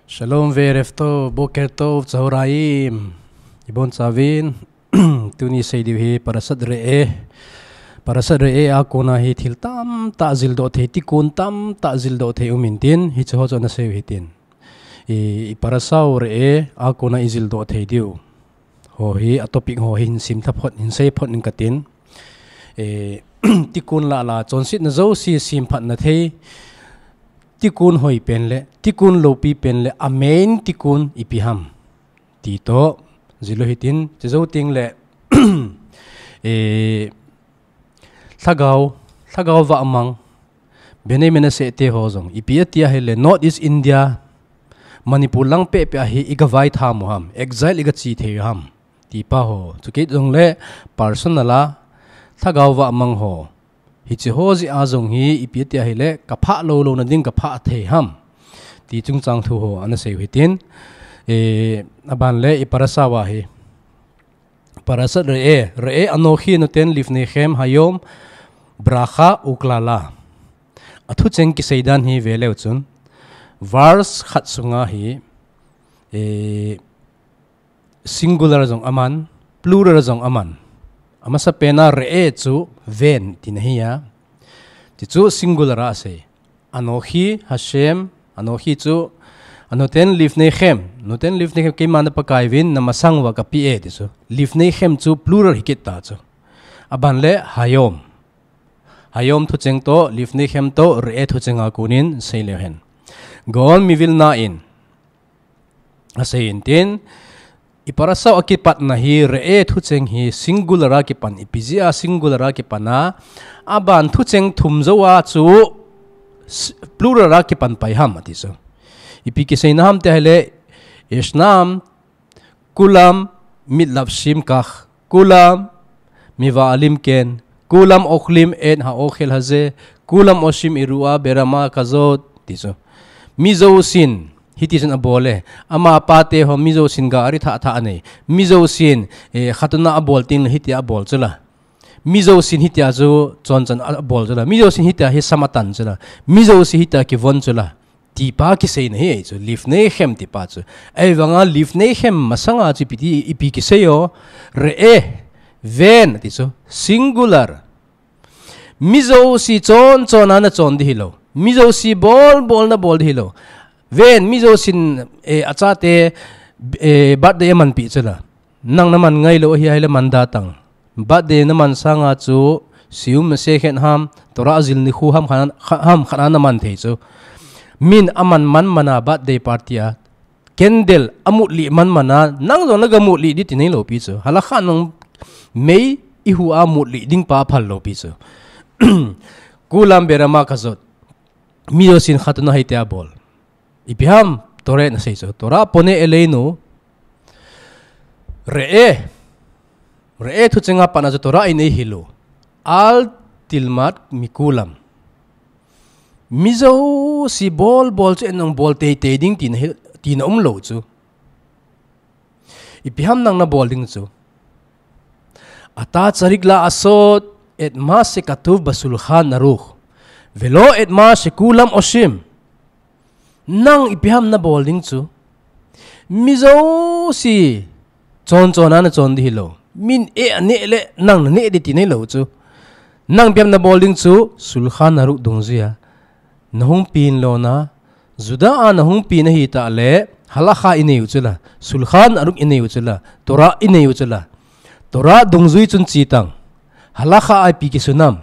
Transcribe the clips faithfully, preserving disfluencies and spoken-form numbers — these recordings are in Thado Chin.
Shalom ve refto, boker tov, tzahoraim. Ibon chavin, tuni seidiu hi Parashat Re'eh. Parashat Re'eh a kona hi thil tamtah jildoh thei, tikon tamtah jildoh thei um intin, hiche ho chu ana seiu hitin. I, i Parashat Re'eh a kona i jildoh thei diu ho hi, a topic ho hi hin sim tha phot, hin sei phot ning katin. E, tikon lah lah, chonsetna jouse simphatna thei, tikon hoi pen le, tikon loupi pen le, a main tikon ipi ham. Ti toh, jildoh hitin, che jou teng le, e, lhagao, lhagao vahmang, Bnei Menashe te ho jong, ipi ati ahile, North East India, Manipur lang pehpeh a hi i gavai tha mo ham, exile i gache thei ham. Tipa ho, chukit jong le, personal a, lhagao vahmang ho. Hiche ho jeh a jong hi, ipi ati ahile, kaphah lou louna ding kaphah thei ham. Ti chungchang thu ho, ana seiu hitin. E, aban le, i Parashat a hi. Parashat Re'eh, Re'eh Anochi Noten Lifnechem Hayom Bracha Uklala. A thucheng kisei dan hi ve leu chun, verse khat sunga hi, e, singular jong aman, plural jong aman. Amasapen a Re'eh chu ven tina ahi a. Ti chu singular a asei. Anochi Hashem, Anochi chu, Anoten Lifnechem, Noten Lifnechem, keima na Pakai uvin, na masang uva kapeh e, ti chu. Lifnechem chu plural hi kit ta chu. Aban le Hayom. Hayom thucheng toh, Lifnechem toh, Re'eh thucheng a konin sei leu hen. Gaon Mivilna in asei intin, i Parashat a kipatna hi Re'eh thucheng hi singular a kipan, ipi jeh a singular a kipan a, aban thucheng thum jou a chu s-, plural a kipan pai ham ati chu. Ipi kiseina ham ati ahile, Yeshnam, Kulam, Mitlavshim kach, Kulam, Mivalim ken, Kulam Ochlim et Ha'ochel Hazeh, Kulam Oshim Iru'a Berama Kazot, ti chu. Mi jousen, hiti chun abol e. Amapa te ho mi jousen gari thah thah anei. Mi jousen, eh, khatuna abol teng le hitia abol chu la. Mi jousen hitia chu chonchan abol chu la. Mi jousen hitia hi sam atan chu la. Mi jouse hitia kivon chu la. Tipa kiseina hi ei chu. Lifnechem tipa chu. Ahivanga Lifnechem masanga chu ipi ti, ipi kisei o. Re'eh, ven, ti chu. Singular. Mi jouse chon chon a na chon di hilou. Mi jouse bol bol na bol di hilou. Ven, mi jousen, eh, achate, eh, birthday aman pi chu la. Nang na man ngai lou ahi ahile man da tang. Birthday na man sanga chu, Siyum Masechet ham, Torah jil nikho ham khat, ham khat a na man thei chu. Min aman man man a birthday party a, candle amut lih man man a, nang jong na ga mut lih di ti nei lou pi chu. Halakha nang mei i hu a mut lih ding pa phal lou pi chu. Kulam Berama Kazot. Mi jousen khatuna hitia abol. Ipi ham, Torah in asei chu. Torah pone eleinu. Re'eh. Re'eh thucheng a patna chu Torah in eihil u. Al tilmad mikulam. Mi jouse bol bol chu en nang bol tei tei ding tina hi, tina um lou chu. Ipi ham nang na bol ding chu. Ata tzarich la'asot et ma shekatuv bashulchan aruch. Velo et ma shekulam oshim. Nang ipi ham na bol ding chu. Mi jouse chon chon a na chon di hilou. Min eh aneh le nang na neh di ti nei lou chu. Nang ipi ham na bol ding chu. Shulchan aruch dungjuia. Na hung pen lona, Juda a na hung pen ahi tah le, halakha i nei u chu la, Shulchan Aruch i nei u chu la, Torah i nei u chu la. Torah dungjui chun che tang. Halakha a ipi kisun am.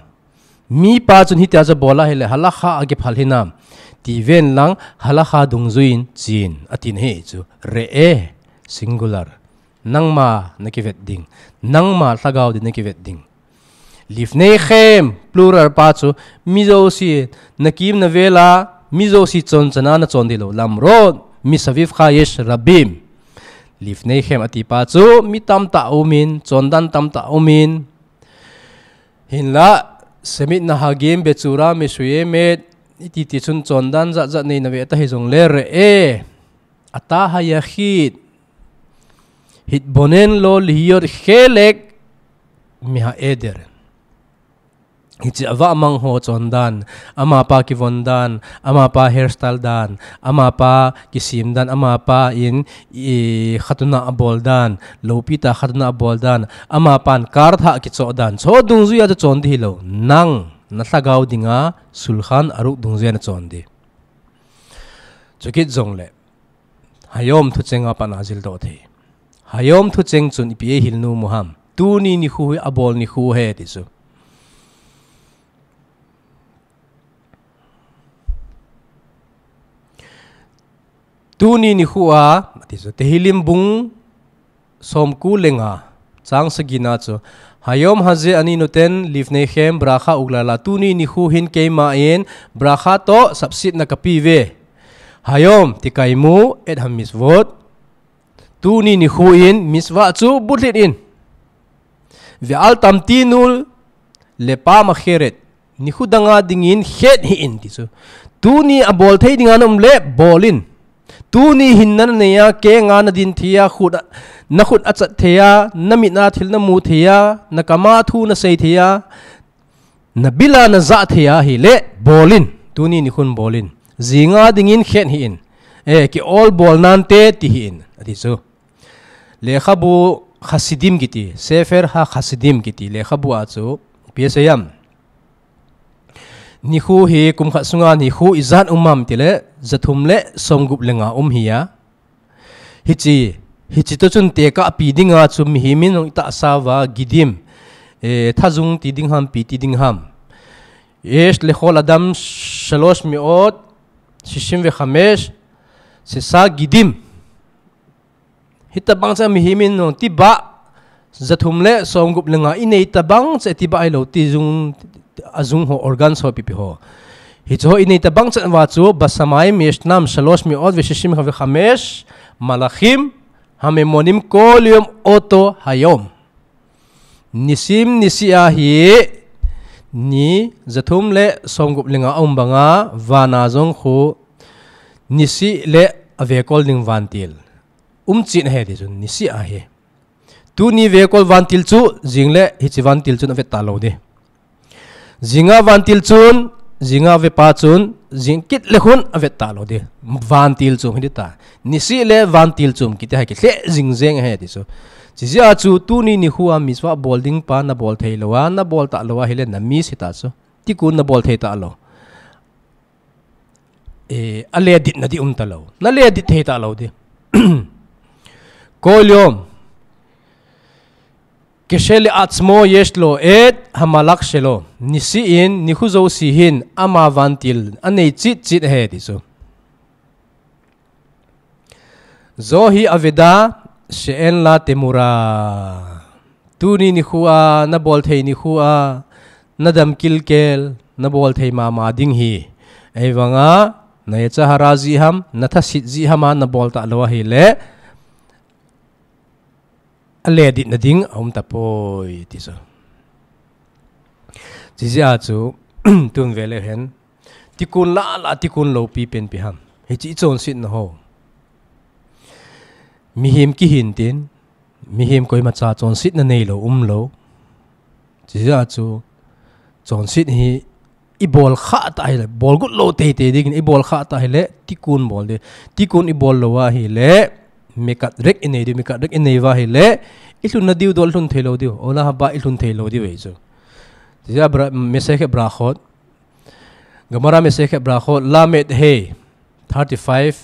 Mipa chun hitia chu bol ahile, halakha a kiphal hinam. Ti ven lang, halakha dungjui in chen, ati na hi chu. Re'eh, singular. Nangma na kivet ding. Nangma lhagao din na kivet ding. Lifnei chem, plural pa chu, mi jouse, na kim na vel a, mi jouse chon chana na chon di lou, lamrot, misaviv cha yesh rabim. Lifnei chem ati pa chu, mi tamtah umin, chondan tamtah umin. Hinla, Shemit Nahagim, Bechura Mesuyemet, iti ti chun chondan jat jat nei na ve ta hi jong le re'eh. Ata hayachid, hitbonen lo lihiyot chelek miha'eder. Hichi avah mang ho chon dan, amapa kivon dan, amapa hairstyle dan, amapa kisim dan, amapa in i khatuna abol dan, lopi ta khatuna abol dan, amapan kar tha kichoh dan. Cho dungjuia chu chon di hilou. Nang, na lhagao dinga, sulkhan aruk dungjuia na chon di. Chukit jongle. Hayom thucheng a pat na jil doh thei. Hayom thucheng chun ipi eihil nom u ham. Tuni nikho hi abol nikho ahi ti chu. Tuni nikho a, ti chu Tehillim bung somko le nga, chang sagi na chu. Hayom haze ani noten lifneichem bracha uglala, tuni nikho hin keima in bracha toh sapsetna kape uve. Hayom tikaimu et hamitzvot. Tuni nikho in mitzvah chu buhlhit in. Ve'al tamtinu lepam acheret. Nikho danga dingin khet hih in ti chu. Tuni abol thei dinga na um le bol in. Tuni hin na neiya, kenga na din theiya, khut a, na khut achat theiya, na mit a thil na mu theiya, na kama thu na sei theiya, na bila na jah theiya ahile bol in. Tuni nikhon bol in. Jinga dingin khet hih in. Eh, ki ol bol nante ti hih in. Ati chu. Lekhabu Hasidim kiti, Sefer HaHasidim kiti, lekhabu a chu, ipi asei am. Nikho hi kum khat sunga nikho ijat um am tile, jathum le somgup le nga um hi a. Hichi, hichi toh chun tekahpi dinga chu mihem in hung itahsa uva, gidim, eh, thajung ti ding ham, pi ti ding ham. Yesh lechol adam shalosh meot shishim vechamesh, sesa gidim. Hitabang cha mihem in hung tibah, jathum le somgup le nga inei tabang cha tibah hilou tijung, ajung ho organ ho pipi ho. Hichu ho inei tabang cha uva chu, bashamayim yeshnam shalosh meot veshishim vechamesh malachim, hamemonim kol yom oto hayom. Nisim nisih a hi, ni jathum le somgup le nga aum banga, vana jong khu, nisih le avekol ding vantil. Um chin ahi ti chun, nisih a hi. Tuni vekol vantil chu, jing le hichi vantil chun avet talou di. Jinga vantil chun, jinga vepa chun, jing kit le khun avet talou di. Vantil chum hi di ta. Nisih le vantil chum kiti hi kilheh jing jeng ahi ti chu. Chijeh a chu tuni nikho a mitzvah bol ding pa na bol thei lou a, na bol talou ahile na miss hi ta chu. Tikkun na bol thei talou. Eh, aleditna di um talou. Na ledit thei talou di. Kol yom. Keshe le'atzmo yesh lo et hamalach shelo. Nisih in, nikho jouse hin, ama vantil, anei chitchit ahi ti chu. Zohi aveda she'en la temura. Tuni nikho a, na bol thei nikho a, na dam kilkel, na bol thei mama ding hi. Ahivanga, na yetzer hara jeh ham, na thasit jeh ham a, na bol talou ahile, aleditna ding aum tapoi, ti chu. Chijeh a chu, tun ve leu hen. Tikkun lah lah, tikkun loupi pen ipi ham. Hichi chonsetna ho. Mihem kihin tin, mihem koima cha chonsetna neilou, umlou. Chijeh a chu, chonset hi, ibol khah ta hile, bol got lou teitei dingin, ibol khah ta hile, tikkun bol di. Tikkun ibol lou ahile, mekatret inei di, mekatret inei uva ahile, ilhunna diu dol lhun thei lou diu, olam haba ilhun thei lou diu ahi chu. Chijeh a bra-, Masechet Berachot, Gemara Masechet Berachot, Lamed He, thirty-five,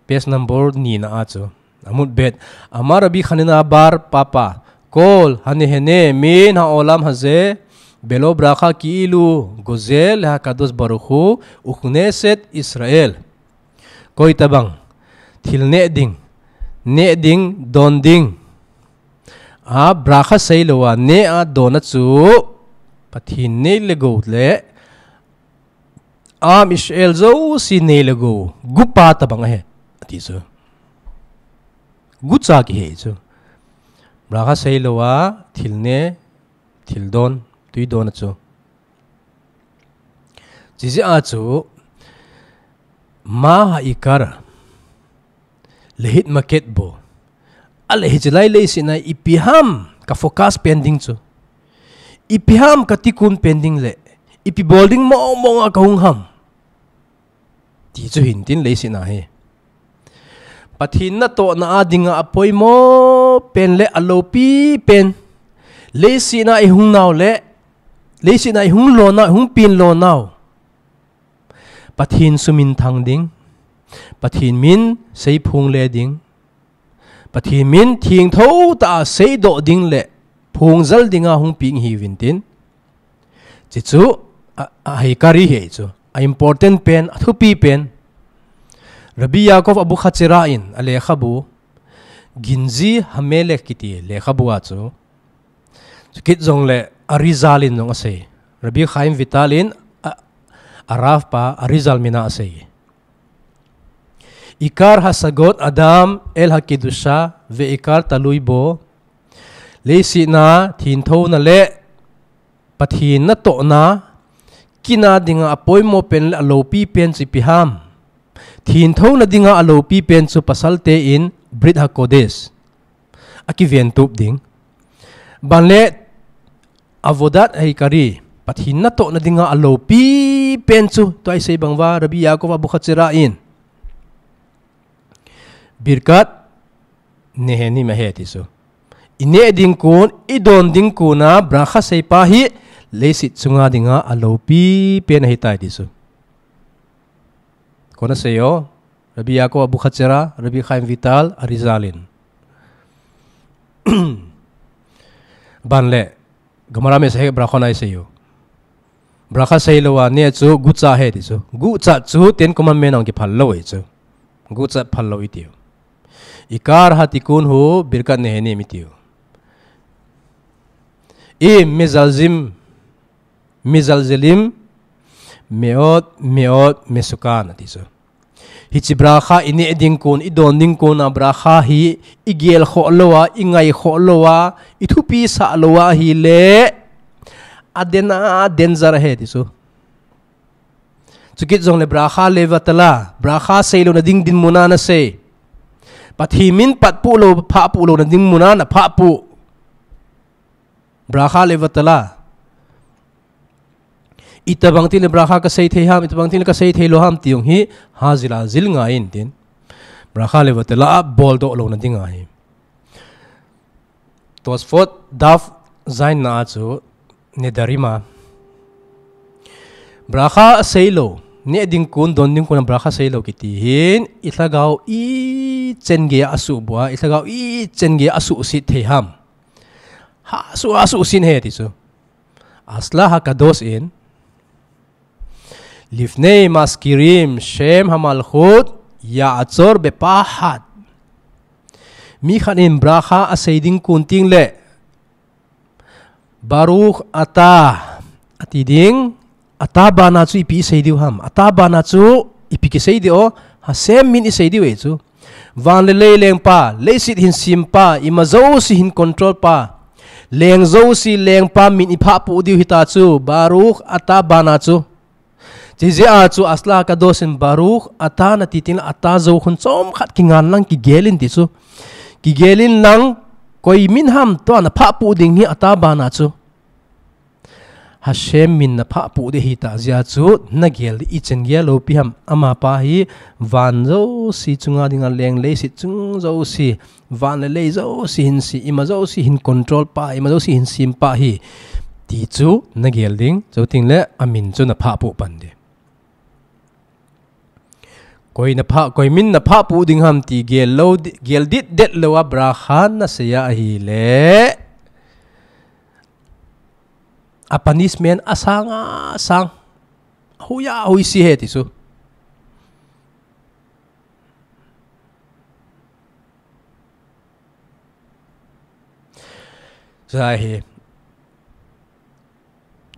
page number ni na a chu. Amud bet. Amar Rabbi Hanina bar Papa. Kol hanehene min ha'olam haze belo bracha ki'ilu gozel leHakadosh Baruch Hu ukneset Israel. Koi tabang. Thil neh ding. Neh ding, don ding. A bracha seilou a, neh a don a chu. Pathen nei le gou le. Am Israel jouse nei le gou, gupa tabang ahi, ati chu. Gucha kihi chu. Bracha seilou a, thil neh, thil don, tui don a chu. Chijeh a chu, ma ha'ikar. Lehitmaked bo. Ale hichi lai leiset a ipi ham ka focus pen ding chu. Ipi ham kati kun pen ding le, ipi bol ding mong mong a kahung ham. Ti chu hintin leiset a hi. Pathen natohna a dinga apoimo pen le aloupi pen. Leiset a ihung nau le, leiset a ihung lo nau, ihung peng lo nau. Pathen suminthang ding. Pathen min seiphong le ding. Pathen min thengtho tah a seidoh ding le phongjal dinga hung peng ihiuvin tin. Chuchu a, a hikari hi chu. A important pen, a thupi pen. Rabbi Yaakov Abukhachera in a lekhabu, Ginzi Hamelech kiti lekhabu a chu. Chukit jongle Arizal in jong asei. Rabbi Chaim Vital in a, a Rav pa Arizal min a asei. Ikar hasagot adam el hakedusha ve'ikar talui bo. Leiset a thengthona le Pathen natohna, kin a dinga apoimo pen le aloupi pen chu ipi ham. Thengthona dinga aloupi pen chu pasalte in Brit HaKodesh. Akiventup ding. Ban le Avodat Haikari, Pathen natohna dinga aloupi pen chu, tua isei bang uva, Rabbi Yaakov Abukhachera in. Birkat Nehenim ahi ti chu. Ineh ding kun, idon ding kun a, bracha seipa hi, leiset chunga dinga aloupi pen ahitai ti chu. Koi in asei o, Rabbi Yaakov Abukhachera, Rabbi Chaim Vital, Arizal in. Ban le, Gemara Masechet Berachot a isei u. Bracha seilou a neh chu gucha ahi ti chu. Gucha chu Ten Commandment a kiphal lou ahi chu. Gucha phal lou iti u. Ikar hatikkun hu Birkat Nehenim iti u. Im mezalzim, mezalzelim, meod, meod, mesukan ati chu. Hiche bracha ineh ding kun, idon ding kun a bracha hi, igel khoh lou a, ingai khoh lou a, ithupi sah lou a ahile, aden a, danger ahi ti chu. Chukit jongle bracha levatala, bracha seilouna ding dinmun a nasei. Pathen min patpu lou, phahpu louna dinmun a naphahpu. Bracha levatala. Itobang tin le bracha kasei thei ham, itobang tin le kasei thei lou ham ti jong hi, hajil a jil ngai in tin. Bracha levatala a boldoh louna ding ahi. Tosfot Daf Zayin na a chu Nedarim a. Bracha seilou, neh ding kun, don ding kun a bracha seilou kiti hin, ilhagao ichen gei a asuhbua, ilhagao ichen gei a asuhset thei ham. Ha su, asuhset ahi ti chu. Asla hakadosh in. Lifnei maskirim shem hamalchut ya'atzor bepahad. Mi khat in bracha asei ding kun teng le. Baruch ata ati ding, ata bana chu ipi isei diu ham. Ata bana chu ipi kisei diu, Hashem min isei diu ahi chu. Van le lei lengpa, leiset hin sempa, ima jouse hin control pa. Leng jouse lengpa min iphahpu diu hita chu, Baruch ata bana chu. Chijeh a chu Asla hakadosh in Baruch ata nati teng le ata jou khun chomkhat kingan lang kigel in ti chu. Kigel in lang koi min ham tua naphahpu ding hi ata bana chu. Hashem min naphahpu ding hita jeh a chu nagel ding ichen gei a loupi ham amapa hi van jouse chunga dinga leng leiset chung jouse van le lei jouse hin se, ima jouse hin control pa, ima jouse hin sempa ahi. Ti chu nagel ding, chuteng le amin chu naphahpu pan ding. Koi naphah, koi min naphahpu ding ham ti gel lou, gel ditdet lou a bracha nasei a ahile. A punishment asang asang. Ahui a, ahui se ahi ti chu. Jeh a hi.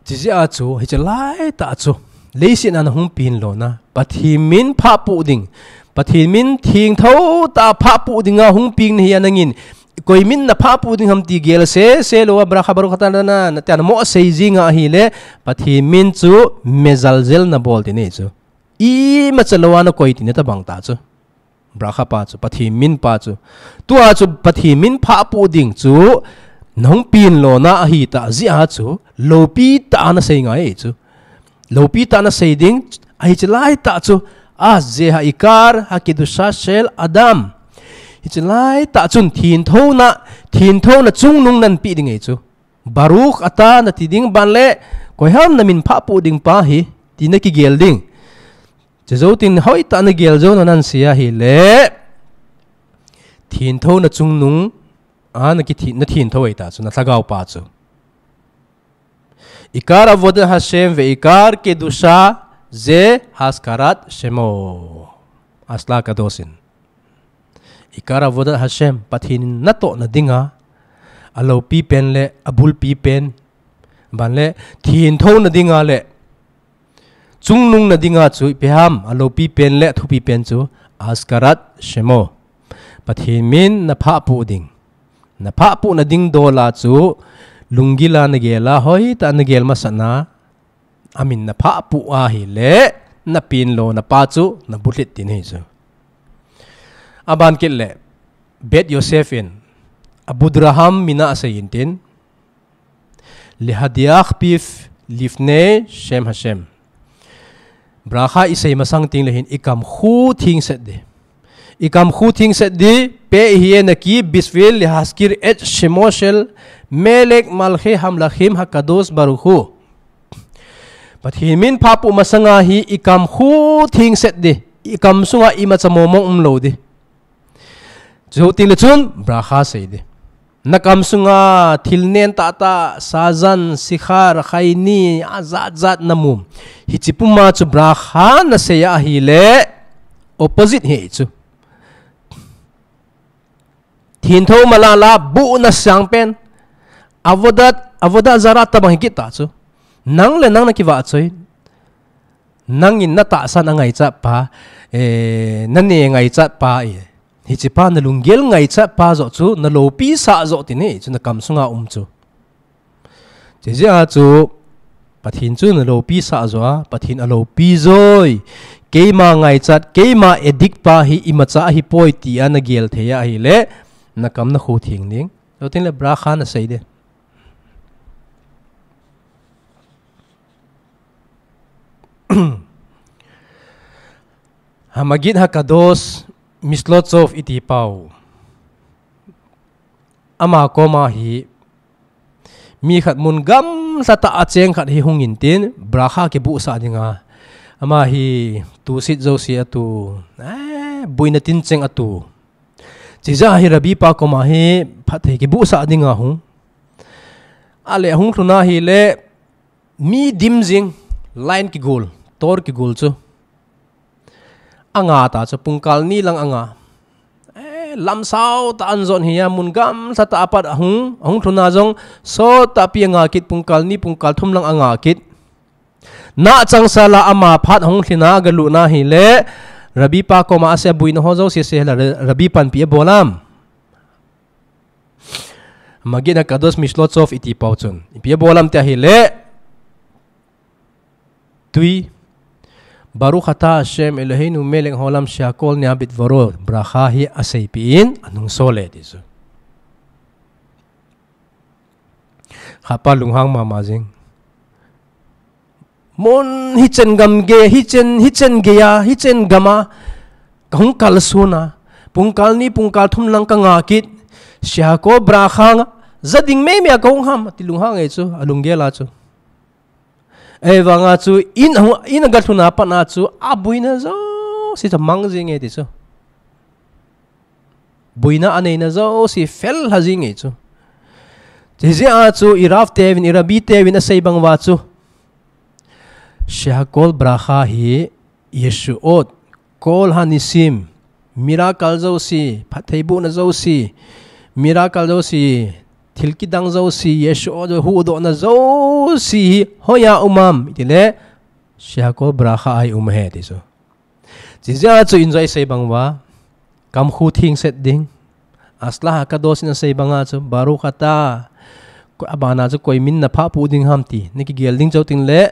Chijeh a chu, hiche laitah chu. Leiset a nahung peng louna. Pathen min phahpu ding. Pathen min thengtho tah a phahpu dinga hung peng nahi a nangin. Koi min naphahpu ding ham ti gel sese lou a bracha baruch ata na, na, na, tia namo sei jing a ahile. Pathen min chu mezalzel nabol ti nahi chu. Ima chalou a nakoi ti nahi tabang ta chu. Bracha pa chu, Pathen min pa chu. Tua chu Pathen min phahpu ding chu, Nahung pin lona ahi tah jeh a chu, lopi tah a nasei ngai chu. Lopi tah a nasei ding, ahi chilai tah chu, אז זה העיקר הקדושה של אדם. Hichilai tah chun thinthouna, thinthouna chungnung nahin pe ding ahi chu. ברוך אתה nati ding ban le, koiham namin phahpu ding pa hi, ti nakigel ding. Chujou tin hoitah a nagel jou nanan sei ahile, thinthouna chungnung, a nakithi, nathintho ahi tah chu, nalhagao pa chu. עיקר עבודת השם ועיקר קדושה זה הזכרת שמו. אצלה הקדוש in. עיקר עבודת השם, Pathen in natohna dinga, alopi pen le, abulpi pen, ban le, thinthouna dinga le, chungnungna dinga chu ipi ham, alopi pen le, athupi pen chu, הזכרת שמו. Pathen min naphahpu ding. Naphahpu na ding dol a chu, lunggil a nagel a, hoitah a nagel masat na, amin naphahpu ahile, napin lona pa chu, nabulhit ding ahi chu. Aban kit le, בית יוסף in, Abu Avraham min a asei in tin, להדיח פיו לפני שם השם. Bracha isei masang teng le hin ikam khu thengset ding. Ikam khu thengset ding, פעיהיהי נקי בשביל להזכיר את שמו של מלך מלכי המלכים הקדוש ברוך הוא. Pathen min phahpu masanga hi ikam khu thengset ding. Ikam sunga imacha mongmong umlou ding. Chuteng le chun, bracha sei ding. Nakam sunga thil nen tahtah, sajan, sikhar, khaini, ajat jat namu. Hiche puma chu bracha nasei ahile, opposite ahi chu. Thintho malala, buh nasang pen. Avodah, avodah zarah tabang hi kit tah chu. Nang le nang nakivahchoi. Nangin natahsan angaichat pa, eh, nane ngaichat pa e. Hiche pa nalunggel ngaichat pa joh chu, nalopi sah joh tin ahi chu nakam sunga um chu. Chujeh a chu, Pathen chu nalopi sah joh a, Pathen alopi joi. Keima ngaichat, keima addict pa hi imacha ahipoi tia nagel thei ahile, nakam nakhu theng ding. Chuteng le bracha nasei ding. המגיד הקדוש מסלוטשוב iti pau. Ama koma hi mi khat mun gamlha tah a cheng khat hi hung in tin, bracha kibuhsah dinga. Ama hi tusit jouse atu, eh, buina tincheng atu. Chujeh a hi Rabbi pa koma hi phatthei kibuhsah dinga hung. Ale hung lhun ahile, mi dim jing, line kigol, tor kigol chu. Anga tah chu pungkal ni lang anga. Eh, lamsao tah a anjon hi a mun gamlha tah a pat ahung, ahung lhun a jong, sot tahpi anga kit pungkal ni pungkal thum lang anga kit. Nachangseh a ama phat ahung lhin a agalut na hile, Rabbi pa koma asei a buina ho jouse asei a, Rabbi pan ipi abol am. המגיד הקדוש מסלוטשוב iti pau chun. Ipi abol am tia hile. Tui. ברוך אתה ה' אלוהינו מלך העולם שהכל נהיה בדברו. Bracha hi aseipeh in, anung sol e ti chu. Khat pa lunghang mama jing. Mun hichen gam gei, hichen, hichen gei a, hichen gam a, kahung kalson a, pungkal ni, pungkal thum lang kanga kit, שהכל bracha ja ding mei mei a kahung ham, ati lunghang e chu, alunggel a chu. Ahivanga chu, in, in agalhun a pat a chu, abuina jouse chu amang jing e ti chu. Buina aneina jouse fel lha jing e chu. Chujeh a chu i Rav teuvin, i Rabbi teuvin asei bang uva chu. שהכל bracha hi ישועות, כל הניסים, miracle jouse, phattheibohna jouse, miracle jouse, thil kidang jouse, ישועות, huhdohna jouse hi hoiya um am, itile, שהכל bracha a hi um ahi ti chu. Chujeh a chu in jong isei bang uva, kam khu thengset ding. אצלה הקדוש in asei banga chu, ברוך אתה. Koi, abana chu koi min naphahpu ding ham ti nakigel ding chuteng le,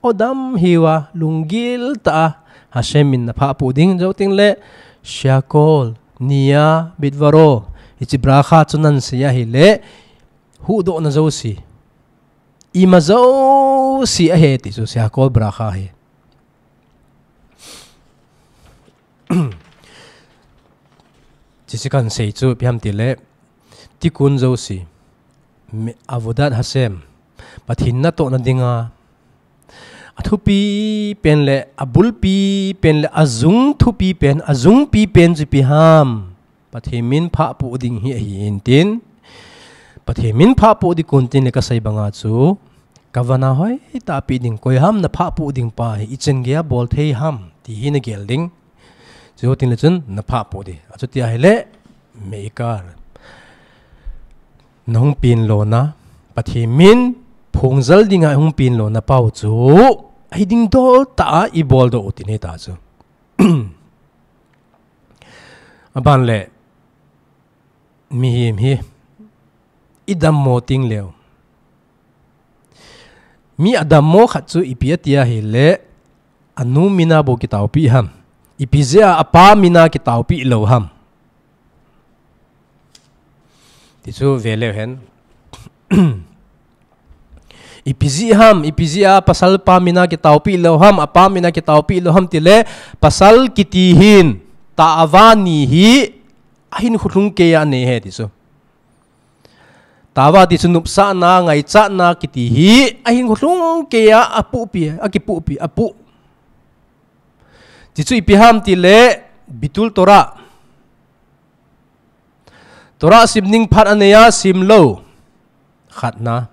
odam hiuva, lunggil tah a, Hashem min naphahpu ding chuteng le, שהכל נהיה בדברו. Hiche bracha chu nahin sei ahile, huhdohna jouse, ima jouse ahi ti chu, Siakol Brakha hi. Chuche kahin sei chu ipi ham tile, tikkun jouse, me-, Avodat Hashem, Pathen natohna dinga, athupi pen le, abulpi pen le, ajung thupi pen, ajungpi pen chu ipi ham. Pathen min phahpoh ding hi ahi intin, Pathen min phahpoh ding kon tin le kasei banga chu, kavana hoitah a pe ding, koi ham naphahpoh ding pa hi, ichan geiya bol thei ham, ti hi nagel ding. Chuho tin le chun naphahpoh ding. Achuti ahile, meikar. Nahung pen lona, Pathen min phongjal dinga hung pen lona pau chu, ahi ding dol tah a ibol doh u ti nei ta chu. Aban le, mihem hi, idammo ting leu. Mi adammo khat chu ipi ati ahile, anu mina bou kitaopi ham. Ipi jeh a apa mina kitaopi lou ham. Ti chu ve leu hen. Ipi jeh ham, ipi jeh a pasal pa mina kitaopi lou ham, apa mina kitaopi lou ham tile, pasal kiti hin, tahava ni hi, ahinkho lhung keiya anei ahi ti chu. Tahava ti chu nopsahna, ngaichatna kiti hi, ahinkho lhung keiya apuhpi, akipuhpi, apuh. Ti chu ipi ham tile, Bitul Torah. Torah sim ding phat anei a, sim lou. Khatna.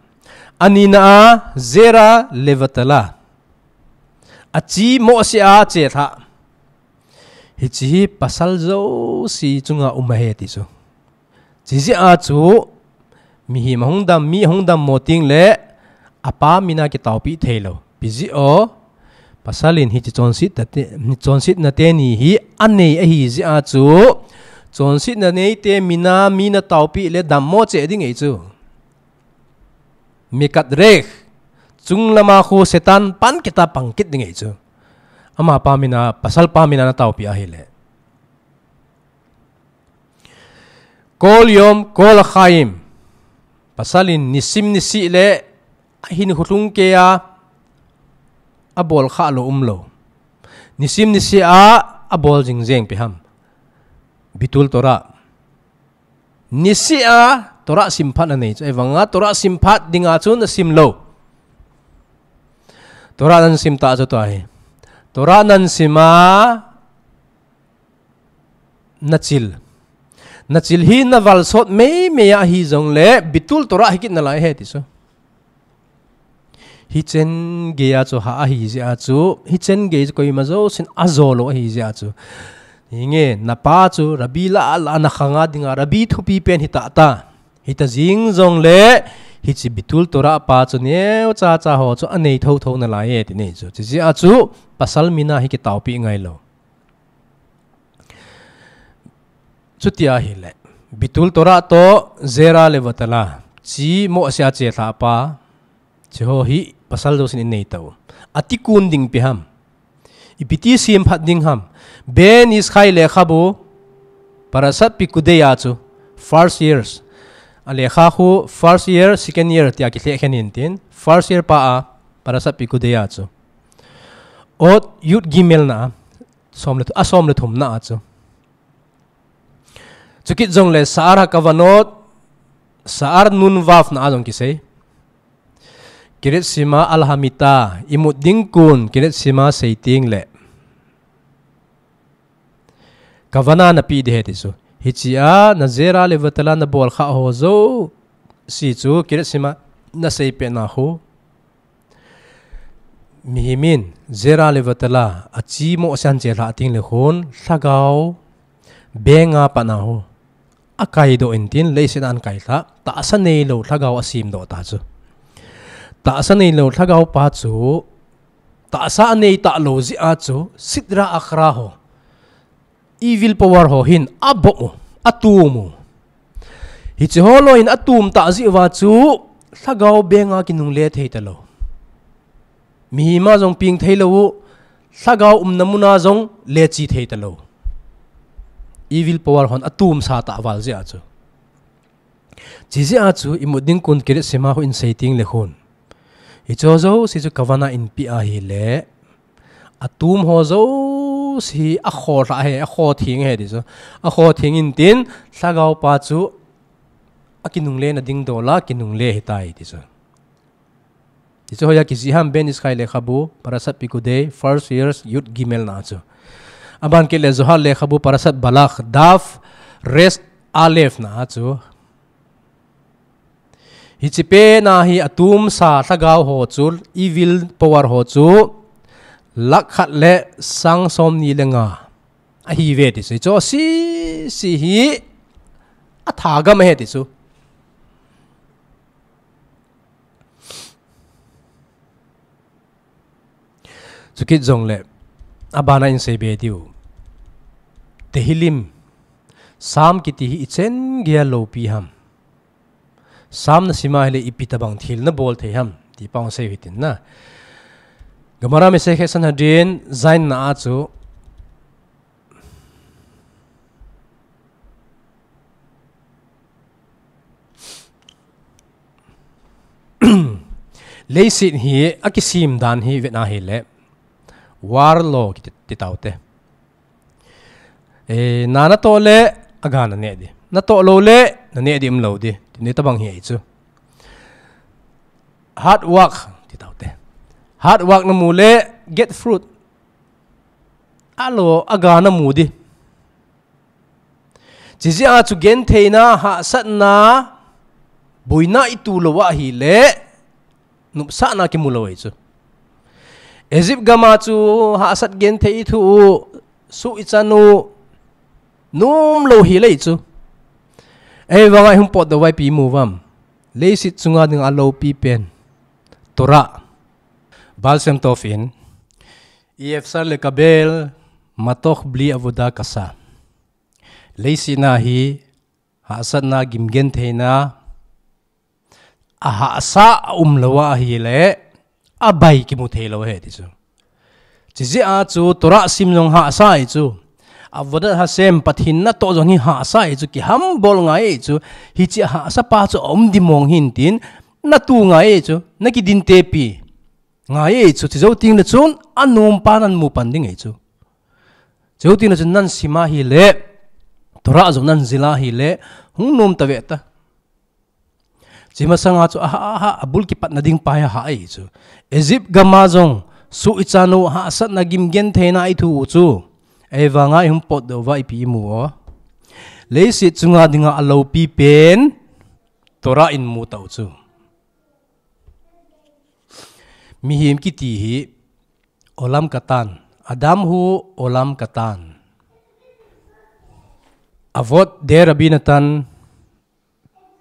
Anina a, Zera Levatala. Achi mohseh a chelhah. Hiche hi pasal jouse chunga um ahi ti chu. Chijeh a chu, mihem ahung dam, mi ahung dammo ting le, apa mina kitaopi thei lou. Ipi jeh a, pasal in hiche chonsetna te, chonsetna teni hi anei ahi jeh a chu, chonsetna neite mina mi nataopi le dammo cheh ding ahi chu. Mekatrekh, chunglama khu Satan pan keta pang kit ding ahi chu. Amapa mina, pasal pa mina nataopi ahile. Kol yom, kol chaim. Pasal in nisim niseh le ahinkho lhung keiya abol khalou umlou. Nisim niseh a abol jing jeng ipi ham. Bitul Torah. Niseh a Torah sim phat anei chu. Ahivanga Torah sim phat dinga chu nasim lou. Torah nasim ta chu tua hi. Torah nasim a nachil. Nachil hi naval sot meimei ahi jongle, Bitul Torah hi kit nalai ahi ti chu. Hichen geiya chu ha ahi jeh a chu, hichen gei chu koima jousen ajo lou ahi jeh a chu. Hinge, napa chu, Rabbi la, la nakhanga dinga, Rabbi thupi pen hita ta. Hita jing jongle, hiche Bitul Torah pa chu neocha cha ho chu anei thotho nalai e ti nei chu. Chijeh a chu, pasal mina hi kitaopi ngailou. Chuti ahile, Bitul Torah toh Zera Levatala, chi mohseh a chelhah pa, chiho hi pasal jousen inei tau. Atikkun ding ipi ham. Ipi ti sim phat ding ham. Ben Ish Chai lekhabu, Parashat Pekudei a chu, first years. Alekha khu first year, second year tia kilheh khen intin, first year pa a, Parashat Pekudei a chu. Ot Yud Gimel na, som le thu-, a som le thum na a chu. Chukit jongle Sha'ar HaKavanot, Sha'ar Nun Vav na a jong kisei. Kiryat Shema Al Hamita, imut ding kon, Kiryat Shema sei teng le. Kavana napeh ding ahi ti chu. Hiche a, na Zera Levatala nabol kha ho jouse chu, Kiryat Shema nasei peh na khu. Mihem in, Zera Levatala, achi mohseh a chelhah teng le khun, lhagao, benga pat na ho. Akaidoh intin, leiset a ahin kailhah, tahsa neilou lhagao asemdoh ta chu. Tahsa neilou lhagao pa chu, tahsa anei talou jeh a chu, Sitra Achra ho. Evil power ho hin abom u, atum u. Hiche ho loi hin atum ta jeh uva chu, lhagao benga kinungle thei talou. Mihem a jong peng thei lou u, lhagao umna muna jong leche thei talou. Evil power hon atum sa ta val jeh a chu. Chijeh a chu imut ding kon kiret sima hu in sei ting le khun. Hicho jouse chu kavana in pi ahile. Atum ho jouse akho lha he, akho thing he ti chu. Akho thing in tin, lhagao pa chu akinungle na ding dola, kinungle hitai ti chu. Ti chu hoiya kijih ham, Ben Iskari lekhabu, Parashat Pikudei, First Years, Yud Gimel na chu. Aban kit le Zohar lekhabu, Parashat Balak, Daf, Resh Alef na chu. Hiche pen a hi atum sa lhagao ho chu, evil power ho chu, lakh khat le sang som ni le nga. Ahi ve ti chu. Hicho sisi hi athagam he ti chu. Chukit jongle, abana in sei be diu. Tehillim, Sam kiti hi ichen geiya loupi ham. Sam na sima hile ipi tabang thil na bol thei ham. Ti pang sei hitin na. Gemara Masechet Sanhedrin, Zayin na a chu. Leiset hi akisem dan hi vet na hile. War law kiti, ti taute. E, na natoh le, aga naneh di. Natoh lou le, naneh di umlou di. Ti ni tabang hi ahi chu. Hard work, ti taute. Hard work namu le, get fruit. Alo, aga namu di. Chijeh a chu gentheina, hahsatna, boina itu lou ahile, nopsahna kimu lou ahi chu. Egypt gam a chu hahsat genthei ithu u, suh ichan u, nom lou hile ahi chu. Ahivanga ihung potdoh uva ipi imu uvam. Leiset chunga dinga aloupi pen. Torah. Baal Shem Tov in, אי אפשר לקבל מתוק בלי עבודה קשה. Leiset na hi, hahsatna, gimgentheina, ahahsa a umlou ahile, abai kimu thei lou ahi ti chu. Chijeh a chu Torah sim jong hahsa ahi chu. Avodat Hashem, Pathen natoh jong hi hahsa ahi chu, kihambol ngai ahi chu. Hiche hahsa pa chu aum di mong hin tin, natu ngai ahi chu, nakidin tepi ngai ahi chu, chujou teng le chun, anom pa namu pan ding ahi chu. Chujou teng le chun nasim ahile, Torah jong najil ahile, hung nom tave ta. Hiche masanga chu aha, aha, abul kipatna ding pa hi aha ahi chu. Egypt gam a jong, suh ichan u, hahsatna, gimgentheina ithu u chu. Ahivanga ihung potdoh uva ipi imu o. Leiset chunga dinga aloupi pen, Torah in mu tau chu. Mihem kiti hi, עולם קטן. אדם הוא עולם קטן. Avot Derech Rabbi Natan,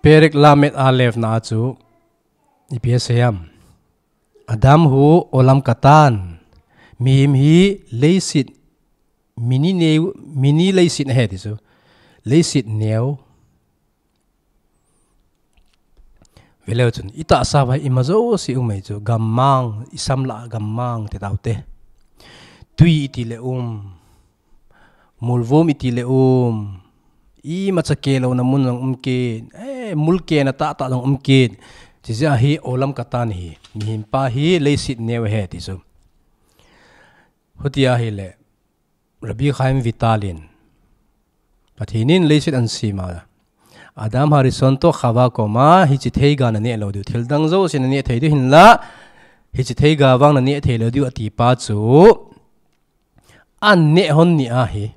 Perek Lamed Alef na a chu, ipi asei ham. אדם הוא עולם קטן. Mihem hi leiset, mini neo, mini leiset ahi ti chu. Leiset neo. Veleu chun, itahsa uva hi ima jouse um ahi chu, gammang, isamlah gammang ti taute. Tui iti le um, mulvom iti le um, imacha keh louna mun jong um kit, eh, mul kehna tahtah jong um kit. Chijeh a hi עולם קטן hi, mihem pa hi leiset neo ahi ti chu. Huti ahile, Rabbi Chaim Vital in, Pathen in leiset ahin sem a, Adam HaRishon toh Chava koma, hiche theiga naneh lou diu, thildang jouse naneh thei diu hinla, hiche theiga vang naneh thei lou diu ati pa chu, aneh hon ni ahi.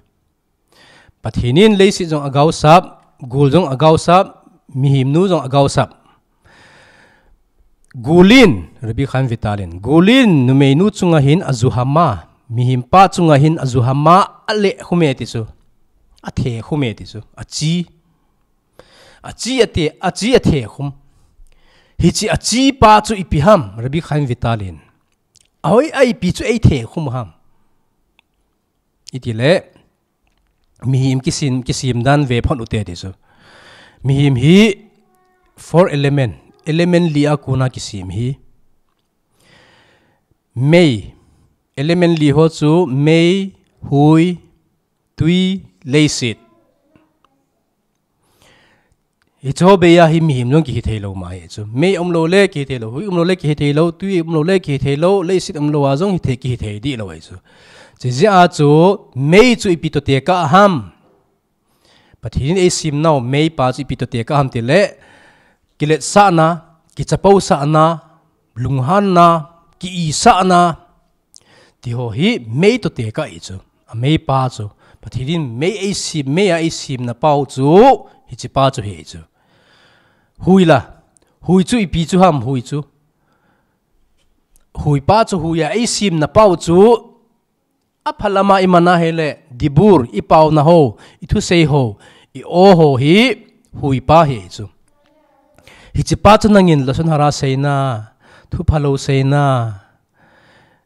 Pathen in leiset jong agaosap, gul jong agaosap, mihem nu jong agaosap. Gul in, Rabbi Chaim Vital in, gul in numeinu chunga hin aju hama, mihem pa chunga hin aju hama, aleh khume ti chu. Athe khume ti chu. Achi. Achi ate, achi athe khum. Hiche achi pa chu ipi ham, Rabbi Chaim Vital in. Ahoi a ipi chu eithe khum ham. Itile, mihem kisem, kisem dan ve phot ute ti chu. Mihem hi four element, element li a kona kisem hi. Mei, element li ho chu mei, hui, tui, leiset. Hiche ho beiya hi mihem jong kihi thei lou ma hi chu. Mei umlou le kihi thei lou, hui umlou le kihi thei lou, tui umlou le kihi thei lou, leiset umlou a jong hi thei, kihi thei dih lou ahi chu. Chijeh a chu mei chu ipi toh tekah ham. Pathen in eisem nau meipa chu ipi toh tekah ham tile, kiletsahna, kichapousahna, lunghanna, ki-isahna, ti ho hi mei toh tekah ahi chu. A meipa chu. Pathen in mei eisem, mei a eisemna pau chu, hichepa chu ahi chu. Hui la, hui chu ipi chu ham hui chu. Huipa chu hui a eisemna pau chu, apha lama iman ahile, dibur, ipauna ho, ithusei ho, i-o ho hi, huipa ahi chu. Hichepa chu nangin lashon hara seina, thu phalou seina,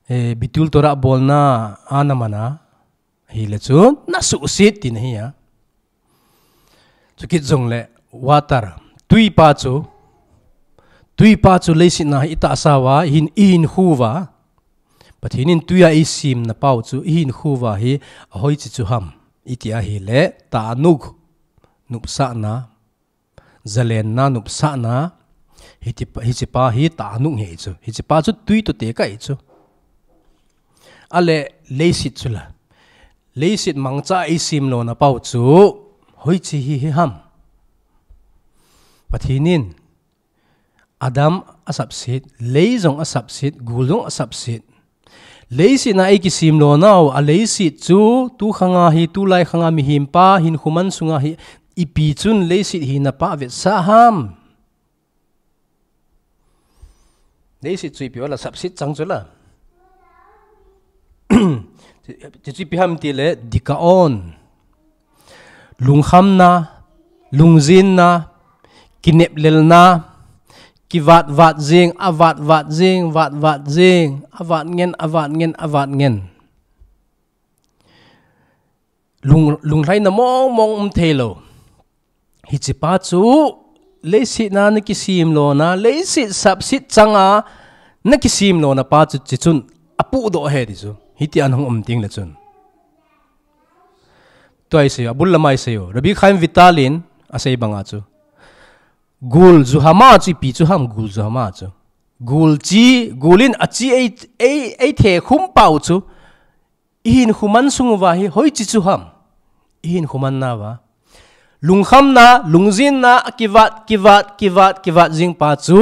eh, bitul Torah bolna, a naman ahile chu, nasuhset tina ahi a. Chukit jongle, water, tuipa chu, tuipa chu leiset a hi itahsa uva, ihin, ihinkho uva. Pathen in tui a eisemna pau chu, ihinkho uva hi, ahoiche chu ham. Iti ahile, ta'anug, nopsahna, zalenna, nopsahna, hichepa, hichepa hi ta'anug ahi chu. Hichepa chu tui toh tekah ahi chu. Ale leiset chu la. Leiset mangcha eisem lona pau chu, hoiche hi, hi ham. Pathen in, Adam asapset, lei jong asapset, gul jong asapset. Leiset a eikisem lonau, a leiset chu, tu khanga hi, tulai khanga mihempa, hinkho man sunga hi, ipi chun leiset hina pa avetsah ham. Leiset chu ipi vala sapset chang chu la. Chu, chu ipi ham tile dikaon. Lungkhamna, lungjenna, kineplelna, kivatvat jing, avatvat jing, vatvat jing, avat ngen, avat ngen, avat ngen. Lung, lunglhaina mong mong um thei lou. Hichepa chu, leiset a nakisem lona, leiset sapset changa nakisem lona pa chu, hiche chun apuhdoh ahi ti chu. Hitia nahung um teng le chun. Tua isei u, abul lama isei u. Rabbi Chaim Vital in asei banga chu. Gul ju hama chu ipi chu ham gul ju hama chu. Gul chi, gul in achi ei, ei, eithe khum pau chu. Ihinkho man sung uva hi hoiche chu ham. Ihinkho man nauva. Lungkhamna, lungjenna, akivat, kivat, kivat, kivat jing pa chu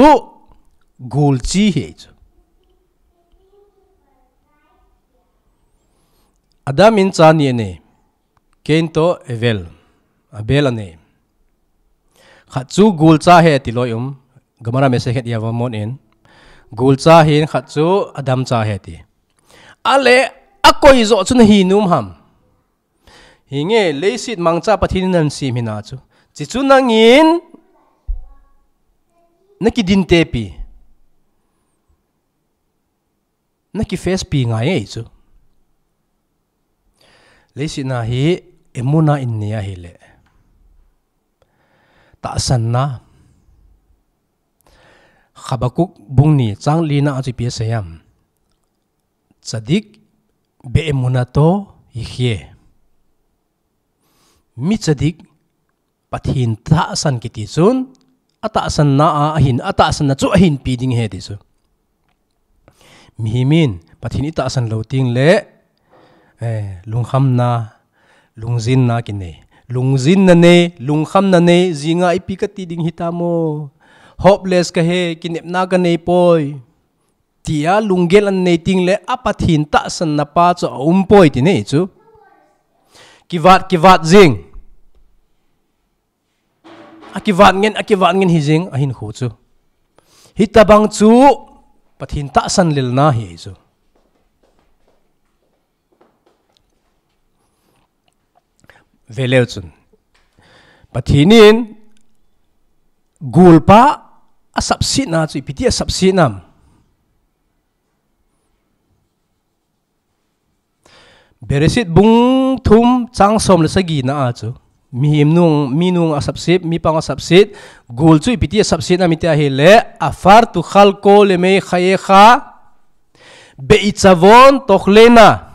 gul chi ahi chu. Adam in cha ni anei. Cain toh Abel. Abel anei. Khat chu gul cha ahi ti loi um. Gemara Masechet Yevamot in. Gul cha ahin khat chu Adam cha ahi ti. Ale, akoi joh chu nahi nom ham. Hinge, leiset mangcha Pathen in ahin sem hina chu. Hiche chu nangin, nakidin tepi. Nakiface pi ngai ahi chu. Leiset a hi, emuna in nei ahile. Tahsanna. Habakkuk bung ni chang li na a chu ipi asei ham. Tzadik be'emunato yichye. Mi tzadik Pathen tahsan kiti chun, atahsanna a ahin, atahsanna chu ahinpi ding ahi ti chu. Mihem in Pathen itahsan lou teng le, eh, lungkhamna, lungjenna kinei. Lungjenna nei, lungkhamna nei, jinga ipi kati ding hitam o. Hopeless kahi, kinepna kanei poi. Tia lunggel anei teng le a Pathen tahsanna pa chu aumpoi ti ahi chu. Kivat, kivat jing. Akivat ngen, akivat ngen hijing ahinkho chu. Hitabang chu Pathen tahsan lelna ahi chu. Veleu chun. Pathen in gulpa asapsetna chu ipi ti asapsetnam. Bereshit bung thum chang som le sagi na a chu. Mihem nung, mi nung asapset, mi pang asapset, gul chu ipi ti asapsetnam iti ahile, afar tuchal kol yemei chayecha, be'ichavon tochlena.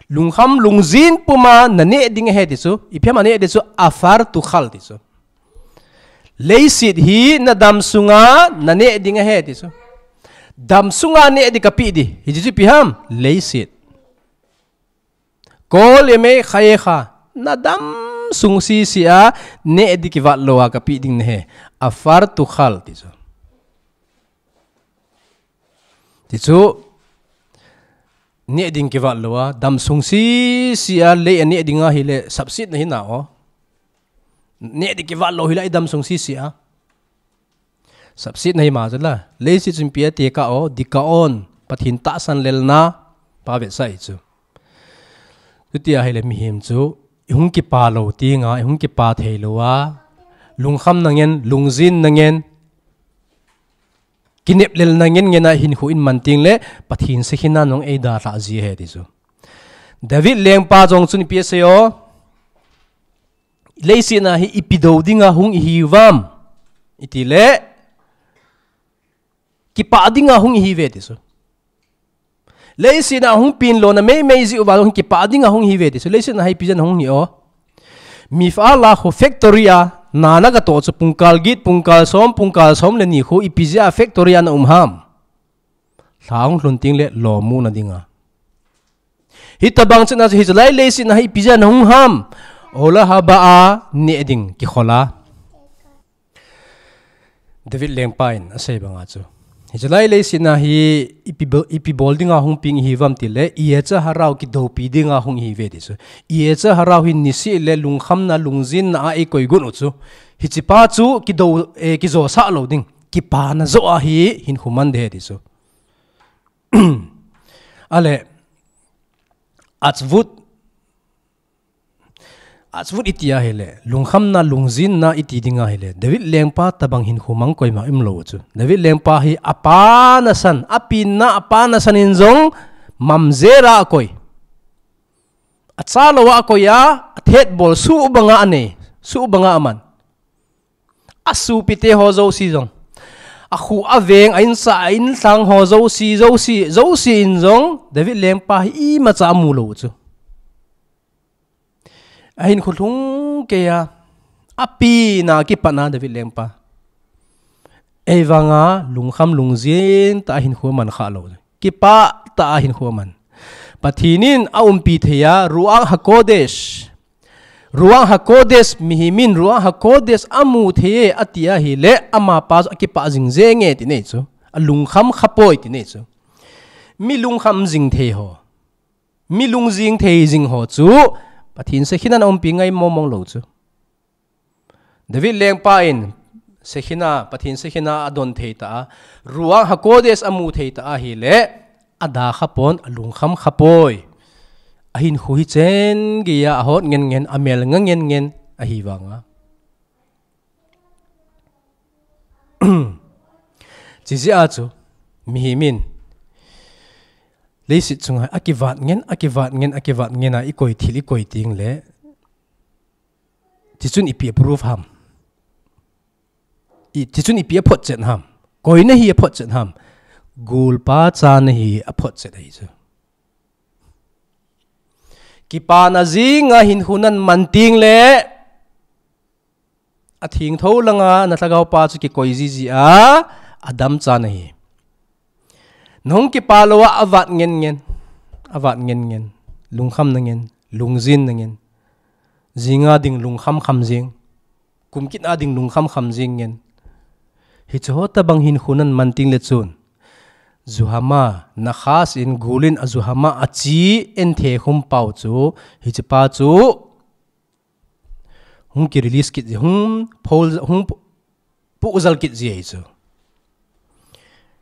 Lungkham lungjen puma naneh ding ahi ti chu, ipi ham aneh ding chu, afar tuchal ti chu. Leiset hi nadam sunga naneh ding ahi ti chu. Dam sunga neh ding kapeh ding. Hichu ipi ham? Leiset. Kol e mei kha e kha. Nadam sung sese a neh ding kivat lou a kapeh ding nahi. Afar tukhal ti chu. Ti chu, neh ding kivat lou a, dam sung sese a, lei a neh ding ahile, sapset nahi nao. Neh ding kivat lou hile, i dam sung sese a. Sapset nahi ma chu la, leiset chun ipi ati ka o, dikaon, Pathen tahsan lelna, pa vetsah chu. Chuti ahile mihem chu, i hung kipa lou tinga, i hung kipa thei lou a, lungkham nangen, lungjin nangen, kinep lelna ngen ngen a hinkho in man teng le Pathen Shekhina nung eidalhah ji ahi ti chu. David lengpa jong chun ipi asei o. Leiset a hi ipi dou dinga hung ihi uvam. Iti le. Kipa dinga hung ihi uve ti chu. Leiset a hung peng lona meimei jeh uva hung kipa dinga hung ihi uve ti chu. Leiset a hi ipi jeh a hung hi o. Mifal a khu factory a, nana katoh chu pungkal get, pungkal som, pungkal som le ni khu ipi jeh a factory a na um ham. Lha hung lhun teng le lomna dinga. Hitabang chun a chu hichelai leiset a hi ipi jeh a na hung ham. Ola haba a neh ding kikhol a. David lengpa in asei banga chu. Hichelai leiset a hi ipi bo-, ipi bol dinga hung peng ihi uvam ti le, yetzer hara kidoupi dinga hung ihi uve ti chu. Yetzer hara hi niseh le lungkhamna, lungjinna a eikoi got u chu. Hichepa chu kidou, eh, kijosah lou ding. Kipana joh a hi hinkho man ding ahi ti chu. Ale, atzvut Atzvut iti ahile, lungkhamna, lungjinna iti ding ahile, David lengpa tabang hinkho mang koima umlou chu. David lengpa hi apa nasan, apenna apa nasan in jong mamjel a akoi. Acha lou a akoi a, athet bol suh banga anei, suh banga aman. Asopite ho jouse jong. Akhu aveng, a insa, a inlhang ho jouse, jouse, jouse in jong, David lengpa hi imacha amu lou chu. Ahinkho lhung kei a, apenna kipatna David lengpa. Eivanga lungkham lungjin tah a hinkho aman kha lou. Kipah tah a hinkho aman. Pathen in aumpi thei a, Ruach HaKodesh. Ruach HaKodesh, mihem in Ruach HaKodesh amu thei e ati ahile, amapa chu akipah jing jenge ti nei chu. Alungkham khapoi ti nei chu. Mi lungkham jing thei ho. Mi lungjin thei jing ho chu Pathen Shekhina a umpi ngai mong mong lou chu. David lengpa in Shekhina, Pathen Shekhina adon thei tah a, Ruach HaKodesh amu thei tah ahile, ada khapon, alungkham khapoi. Ahinkho hi chen geiya ahot ngen ngen, amel nga ngen ngen, ahivanga. Chijeh a chu, mihem in. Leiset chunga akivat ngen, akivat ngen, akivat ngen a ikoi thil ikoi teng le. Tichun ipi approve ham. I, tichun ipi aphotchet ham. Koina hi aphotchet ham. Golpa chana hi aphotchet ahi chu. Kipana jinga hinkho nan man teng le. Athengtho langa na lhagaopa chu kikoi jiji a, adam chana hi. Nahung kipa lou a avat ngen ngen, avat ngen ngen, lungkham na ngen, lungjin na ngen. Jinga ding lungkham kham jing, kum kit a ding lungkham kham jing ngen. Hiche ho tabang hinkho nan man teng le chun. Zu hama, Nachash in gul in azu hama achi en the khum pau chu, hichepa chu, Hung ki release kit ji, hung phol, hung pu-, puhjal kit ji ahi chu.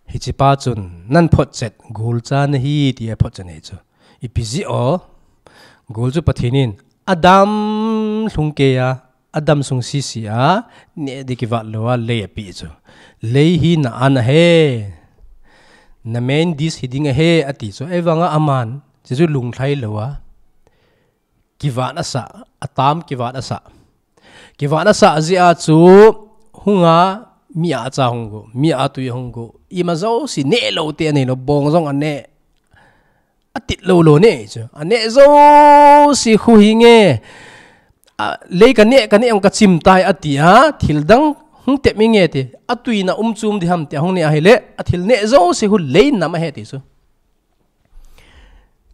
Hichepa chun, nan photchet, gul chana hi tia photchet ahi chu. Ipi jeh o, gul chu Pathen in, adam lhung kei a, adam sung sisi a, neh ding kivat lou a, lei apeh chu. Lei hi na an ahi. Na main dish hi ding ahi, ati chu. Ahivanga aman, chuchu lunglhai lou a. Kivat asah, atam kivat asah. Kivat asah jeh a chu hunga mi a cha hung gu, mi a tui hung gu. Ima jouse neh lou te anei lou, bong jong aneh. Atit lou lou neh chu. Aneh jouse khu hi nge. A, lei ka neh, ka neh ong ka chim tai ati a, thil dang Hung tep inge ti, atuina um chum di ham ti ahung ne ahile, athil ne jouse khu lei nam ahi ti chu.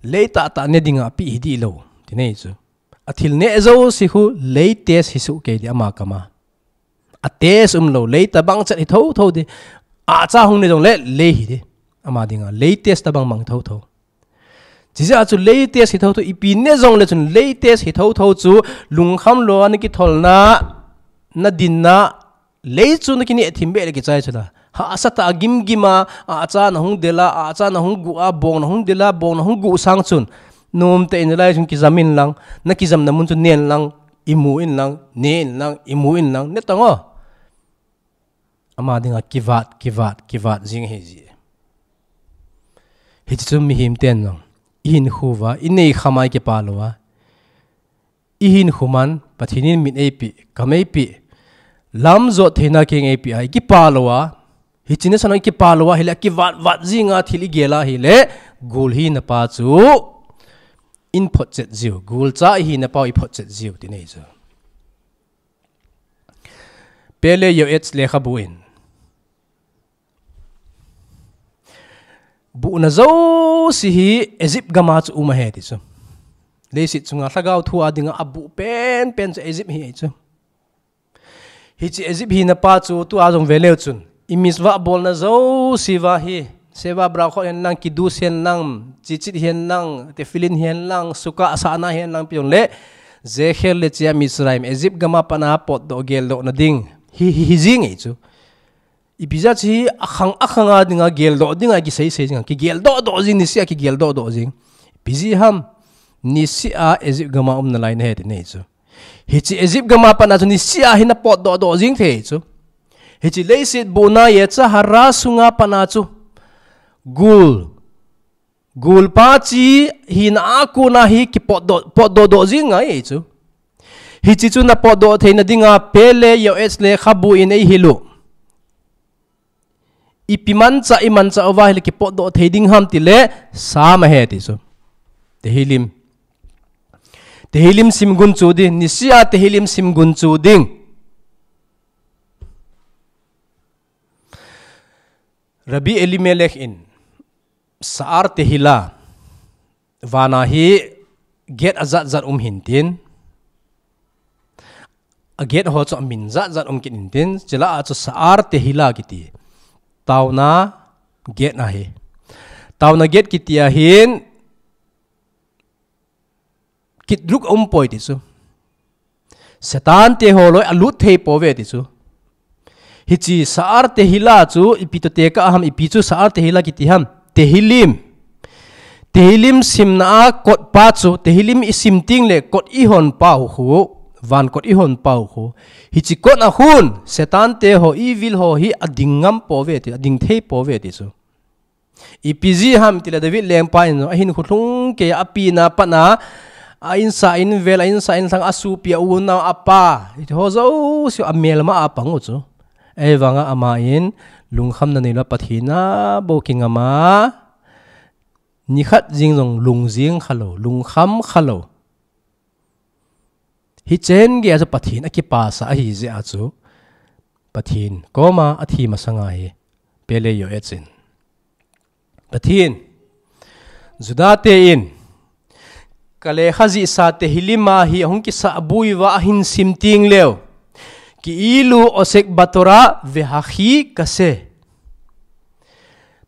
Lei tah tah ne dinga api hi di lou, ti nei chu. Athil ne jouse khu lei test hi suh kei di ama kama. A test um lou, lei tabang chet hi tho tho di. Acha hung ne jongle lei hi di. Ama dinga lei test tabang bang tho tho. Chijeh a chu lei test hi tho tho, ipi ne jongle chun lei test hi tho tho chu lungkham lou a na kitholna, na dinna, lei chu na kine thim be le kichai chu la. Hahsa tah a gimgim a, acha na hung del a, acha na hung gu a, bong na hung del a, bong na hung gu sang chun. Nom te in lai chun kijam in lang, na kijam na mun chu nen lang, imu in lang, ne in lang, imu in lang, ne tang o. Ama dinga kivat, kivat, kivat jing hi ji. Hichi chu mihem ten jong. I hinkho uva, i nei kham a i kipa lou a. I hinkho man, Pathen in mit eipe, kam eipe. Lam jot theina keng eipe a, i kipa lou a. Hichi na san i kipa lou a, hile kivat vat jing a thil i gel a hile, gul hina pa chu in photchet jiu, gul cha i hina pa i photchet jiu, ti nei chu. Pele Yoetz lekhabu in. Buhna jouse hi Egypt gam a chu um ahi ti chu. Leiset chunga lhagao thu a dinga abuh pen pen chu Egypt hi ahi chu. Hichi Egypt hina pa chu tua jong ve leu chun. I mitzvah bolna jouse uva hi. Sheva brachot hen lang, kiddush hen lang, tzitzit hen lang, tefillin hen lang, sukkah asahna hen lang pi jongle. Zecher le Yetziat Mitzrayim, Egypt gam a pat a potdoh geldoh na ding. Hi, hi, hi jing ahi chu. Ipi jeh a chu hi akhang, akhang a dinga geldoh dinga kisei sei jing a. Kigeldoh doh jing niseh a kigeldoh doh jing. Ipi jeh ham niseh a Egypt gam a um nalai na ahi ti nei chu. Hichi Egypt gam a pat a chu niseh a hi na potdoh doh jing thei chu. Hichi leiset buhna Yetzer Hara sunga pat a chu. Gul. Gul pa chi hina a kona hi kipotdoh, potdoh doh jing ngai ahi chu. Hichi chu na potdoh theina dinga Pele Yoetz lekhabu in eihil u. Ipi manchah, i manchah uva hile kipotdoh thei ding ham tile, Sam ahi ti chu. Tehillim. Tehillim sim gun chu ding, niseh a Tehillim sim gun chu ding. Rabbi Elimelech in, Sa'ar Tehillah, vana hi gate ajat jat um hin tin, a gate ho chu amin jat jat um kit in tin, chule a chu Sa'ar Tehillah kiti. Taona gate ahi. Taona gate kiti ahin, kitluk a um poi ti chu. Satan te ho loi alut thei pouve ti chu. Hichi Sa'ar Tehillah chu ipi to tekah ham, ipi chu Sa'ar Tehillah kiti ham. Tehillim. Tehillim simna a kot pa chu, Tehillim i sim teng le kot i hon pau khu, van kot i hon pau khu. Hichi kot a khun, Satan te ho, evil ho hi ading ngam pouve ti, ading thei pouve ti chu. Ipi jeh ham tile David lengpa in, ahin khulhung kei a, api na pat a, a insa in vel, a insa in lhang, a sopi, a unau, a pa. Hiti ho jouse amelma a pang u chu. Ahivanga ama in, lungkhamna neilou a Pathen a bou kingam a, nikhat jing jong lung jing khalou, lungkham khalou. Hichen gei a chu Pathen akipasa ahi jeh a chu Pathen koma athi masanga hi Pele Yoetz in. Pathen, Juda te in, ka lekha jihsa Tehillim a hi ahung kisah bui uva ahin sim teng leu. Ki'ilu osek baTorah vehachi kaseh.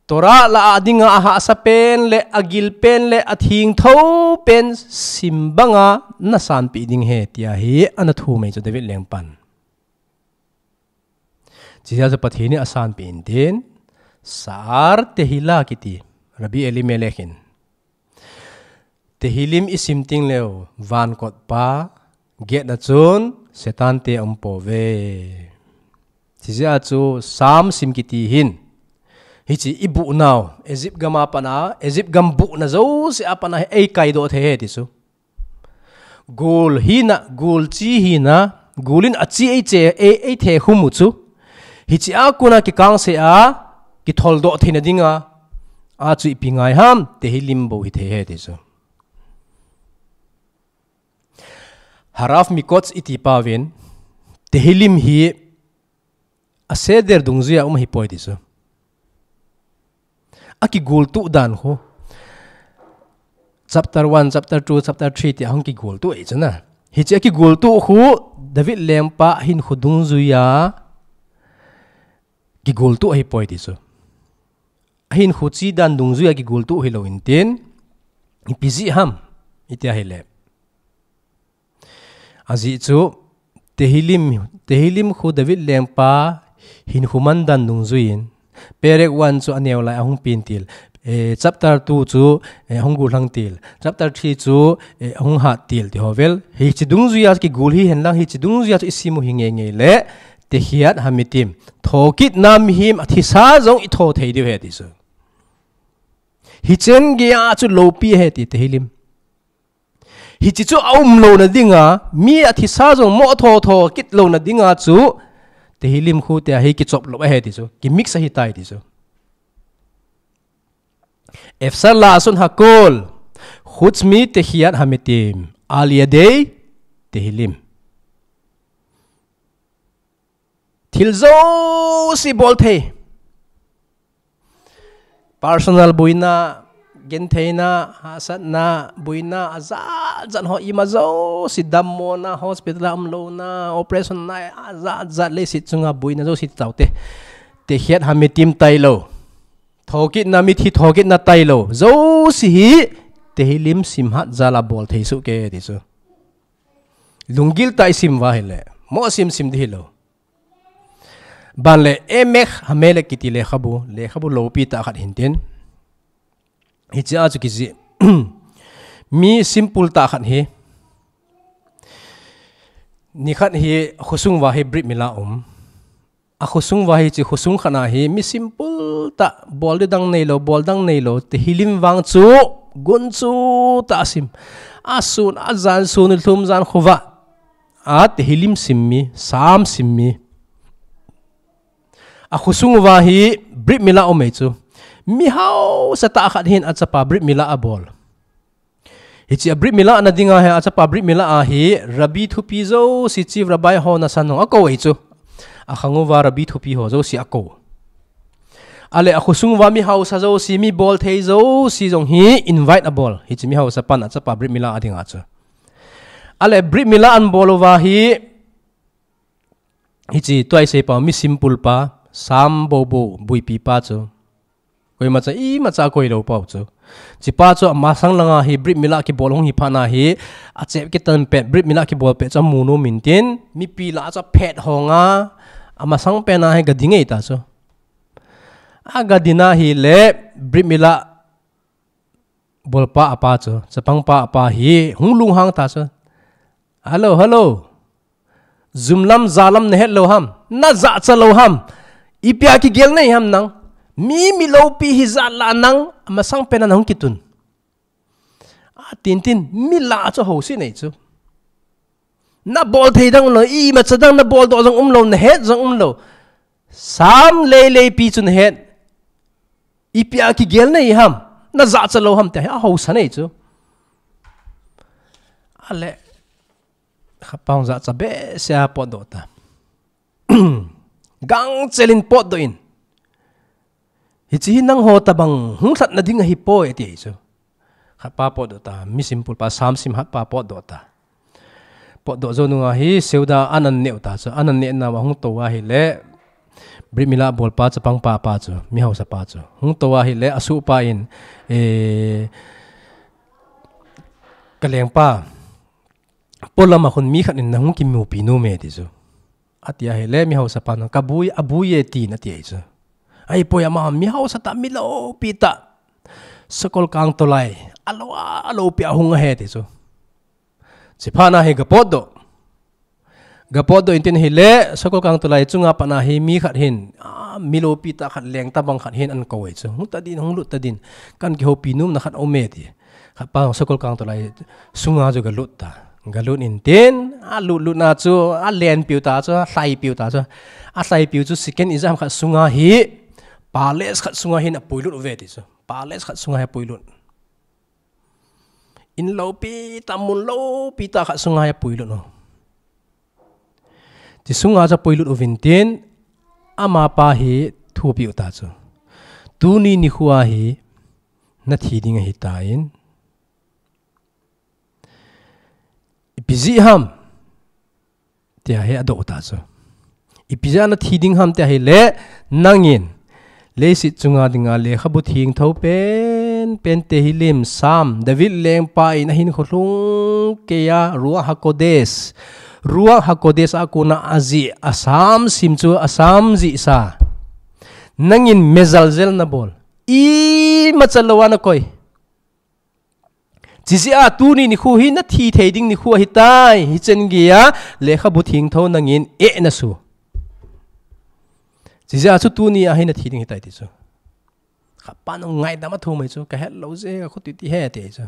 Torah lah a dinga ahahsa pen le, agil pen le, athengtho pen sim banga na sanpeh ding ahi, tia hi ana thum ahi chu David lengpan. Chijeh a chu Pathen in asanpeh in tin, Sa'ar Tehillah kiti, Rabbi Elimelech in. Tehillim i sim teng leu, van kot pa, gate na chun, Satan te um pouve. Chijeh a chu, Sam sim kiti hin. Hichi i buhnau, Egypt gam a pat a, Egypt gam buhna jouse a pat a, ei kaidoh thei ahi ti chu. Gul hina, gul chi hina, gul in achi ei che, ei, ei the khum u chu. Hichi a kona kikangse a, kitholdoh theina dinga, a chu ipi ngai ham, Tehillim bou hi thei ahi ti chu. Harav Mikot iti pa uvin, Tehillim hi Aseder dungjuia um ahipoi ti chu. Akigoltoh dan khu. Chapter one, chapter two, chapter three tia hung kigoltoh ahi chu na. Hiche akigoltoh khu David lengpa hinkho dungjuia kigoltoh ahipoi ti chu. Ahinkho chi dan dungjuia kigoltoh hilou intin, ipi jeh ham, iti ahile. Ajeh chu, Tehillim, Tehillim khu David lengpa hinkho mandan dungjuiyin, Perek one chu aneo lai ahung pen til, eh, chapter two chu, eh, ahung gollhang til, chapter three chu, eh, ahung hat til ti ho vel. Hiche dungjuia kigol hihen lang, hiche dungjuia chu isim u hi ngeingei le, Tehiat Hametim. Thokitna mihem athisa jong itho thei diu ahi ti chu. Hichen geia chu loupi ahi ti Tehillim. Hiche chu aum louna dinga, mi athisa jong mo tho tho kit louna dinga chu, Tehillim khu tia hi kichop lou ahi ti chu, kimix ahitai ti chu. אפשר לעשות הכל חוץ מתחיית המתים על ידי תהילים. Thil jouse bol thei. Personal boina, gentheina, hahsatna, boina, ajat jat ho ima jouse, dammona, hospital a umlouna, operation na, ajat jat leiset chunga boina jouse taute. Tehiat Hametim tailou. Thokitna, mithi thokitna tailou. Jouse hi Tehillim sim hat jal a bol thei soh kei ti chu. Lunggil tah a isim uva ahile, mo sim sim ding hilou. Ban le Emek Hamelek kiti lekhabu, lekhabu loupi tah khat hintin. Hichea chu kijih. Mi simple tah khat hi. Nikhat hi khosung uva hi Brit Mila um. Akhosung uva hiche khosung khat a hi mi simple tah, bol ding dang neilou, bol dang neilou, Tehillim vang chu gunchu tah a sim. Asun, ajan, sun, lhum, jan, khovah a Tehillim sim mi, Sam sim mi. Akhosung uva hi Brit Mila um ahi chu. Mi hausa tah khat hin achapa Brit Mila abol. Hiche a Brit Mila ana dinga hi, achapa Brit Mila a hi, Rabbi thupi jouse, Chief Rabbi ho nasan jong akou ahi chu. Akhang uva Rabbi thupi ho jouse akou. Ahile akhosung uva mi hausa jouse, mi bol thei jouse jong hi invite abol. Hiche mi hausa pan achapa Brit Mila a dinga chu. Ahile Brit Mila ana bol uva hi, hiche tua isei pa, mi simple pa, Sam bobo, boipi pa chu. Koima cha, ima cha koilou pa u chu. Hichepa chu amasang langa hi Brit Mila kibol hung hi phat na hi, achep kitan pet, Brit Mila kibol pet chu amu nom intin, mipi lah a chu aphet hong a, amasang pen a hi gading ahi ta chu. Agading ahile, Brit Mila bolpa apa chu, chapangpa apa hi, hung lunghang ta chu. Hello, hello. Jum lam, ja lam nahet lou ham, najahcha lou ham, ipia kigel nahi ham nang, mi miloupi hijat lah nang, amasang pen a nahung kitun. Atin tin, mi lah a chu ahouset ahi chu. Nabol thei dang umlou, imacha dang nabol doh jong umlou, nahet jong umlou. Sam leilei pi chu nahet. Ipia kigel nahi ham, najahcha lou ham tia hi ahousa ahi chu. Ahile, khatpa hung jahcha behseh a potdoh ta. Gangchel in potdoh in. Hiche hi nangho tobang hung lhatna ding ahipoi ati ahi chu. Khatpa potdoh ta, mi simple pa, Sam sim hatpa potdoh ta. Potdoh jou nunga hi, Seuda anan neh u ta chu, anan neh nauva hung tou ahile, Brit Mila bolpa chapangpa pa chu, mi hausa pa chu. Hung tou ahile, asohpa in, eh, kalengpa, polam a khun mi khat in nahung kimupi nom e ti chu. Ati ahile, mi hausa pan, kaboi, aboi e tin ati ahi chu. Ahipoi ama, mi hausa tah, mi loupi tah. Sakol Kangtolai, alou, aloupi a hung ahi ti chu. Hiche phat na hi gapotdoh. Gapotdoh intin ahile, Sakol Kangtolai chunga pat na hi mi khat hin, a, mi loupi tah khat leng tobang khat hin ana kou ahi chu. Hung tadin, hung lut tadin. Kahin kihoupi nomna khat aume ti. Khatpa Sakol Kangtolai sunga chu galut ta. Galut intin, alut lut na chu, alenpiu ta chu, alhaipiu ta chu. Alhaipiu chu second ijat ham khat sunga hi, palace khat sunga hin apuilut uve ti chu. Palace khat sunga hi apuilut. In loupi tah, mun loupi tah khat sunga hi apuilut u. Hiche sunga chu apuilut uvin tin, Amapa hi thu apeh u ta chu. Tuni nikho a hi nathi ding ahitan. Ipi jeh ham tia hi adoh u ta chu. Ipi jeh a nathi ding ham tia ahile, nangin leiset chunga dinga lekhabu thengtho pen pen Tehillim, Psalm, David lengpa in ahinkho lhung keiya Ruach HaKodesh, Ruach HaKodesh a kona ajih a Psalm sim chu, a Psalm jihsa. Nangin mezalzel nabol, imacha lou a nakoi. Chijeh a tuni nikho hi nathi thei ding nikho ahitai, hichan geiya lekhabu thengtho nangin eh nasu. Chijeh a chu tuni a hi nathi ding ahitai ti chu. Khatpa nung ngaidam athum mai chu, kahet lou jeh a khuti ti he ti chu.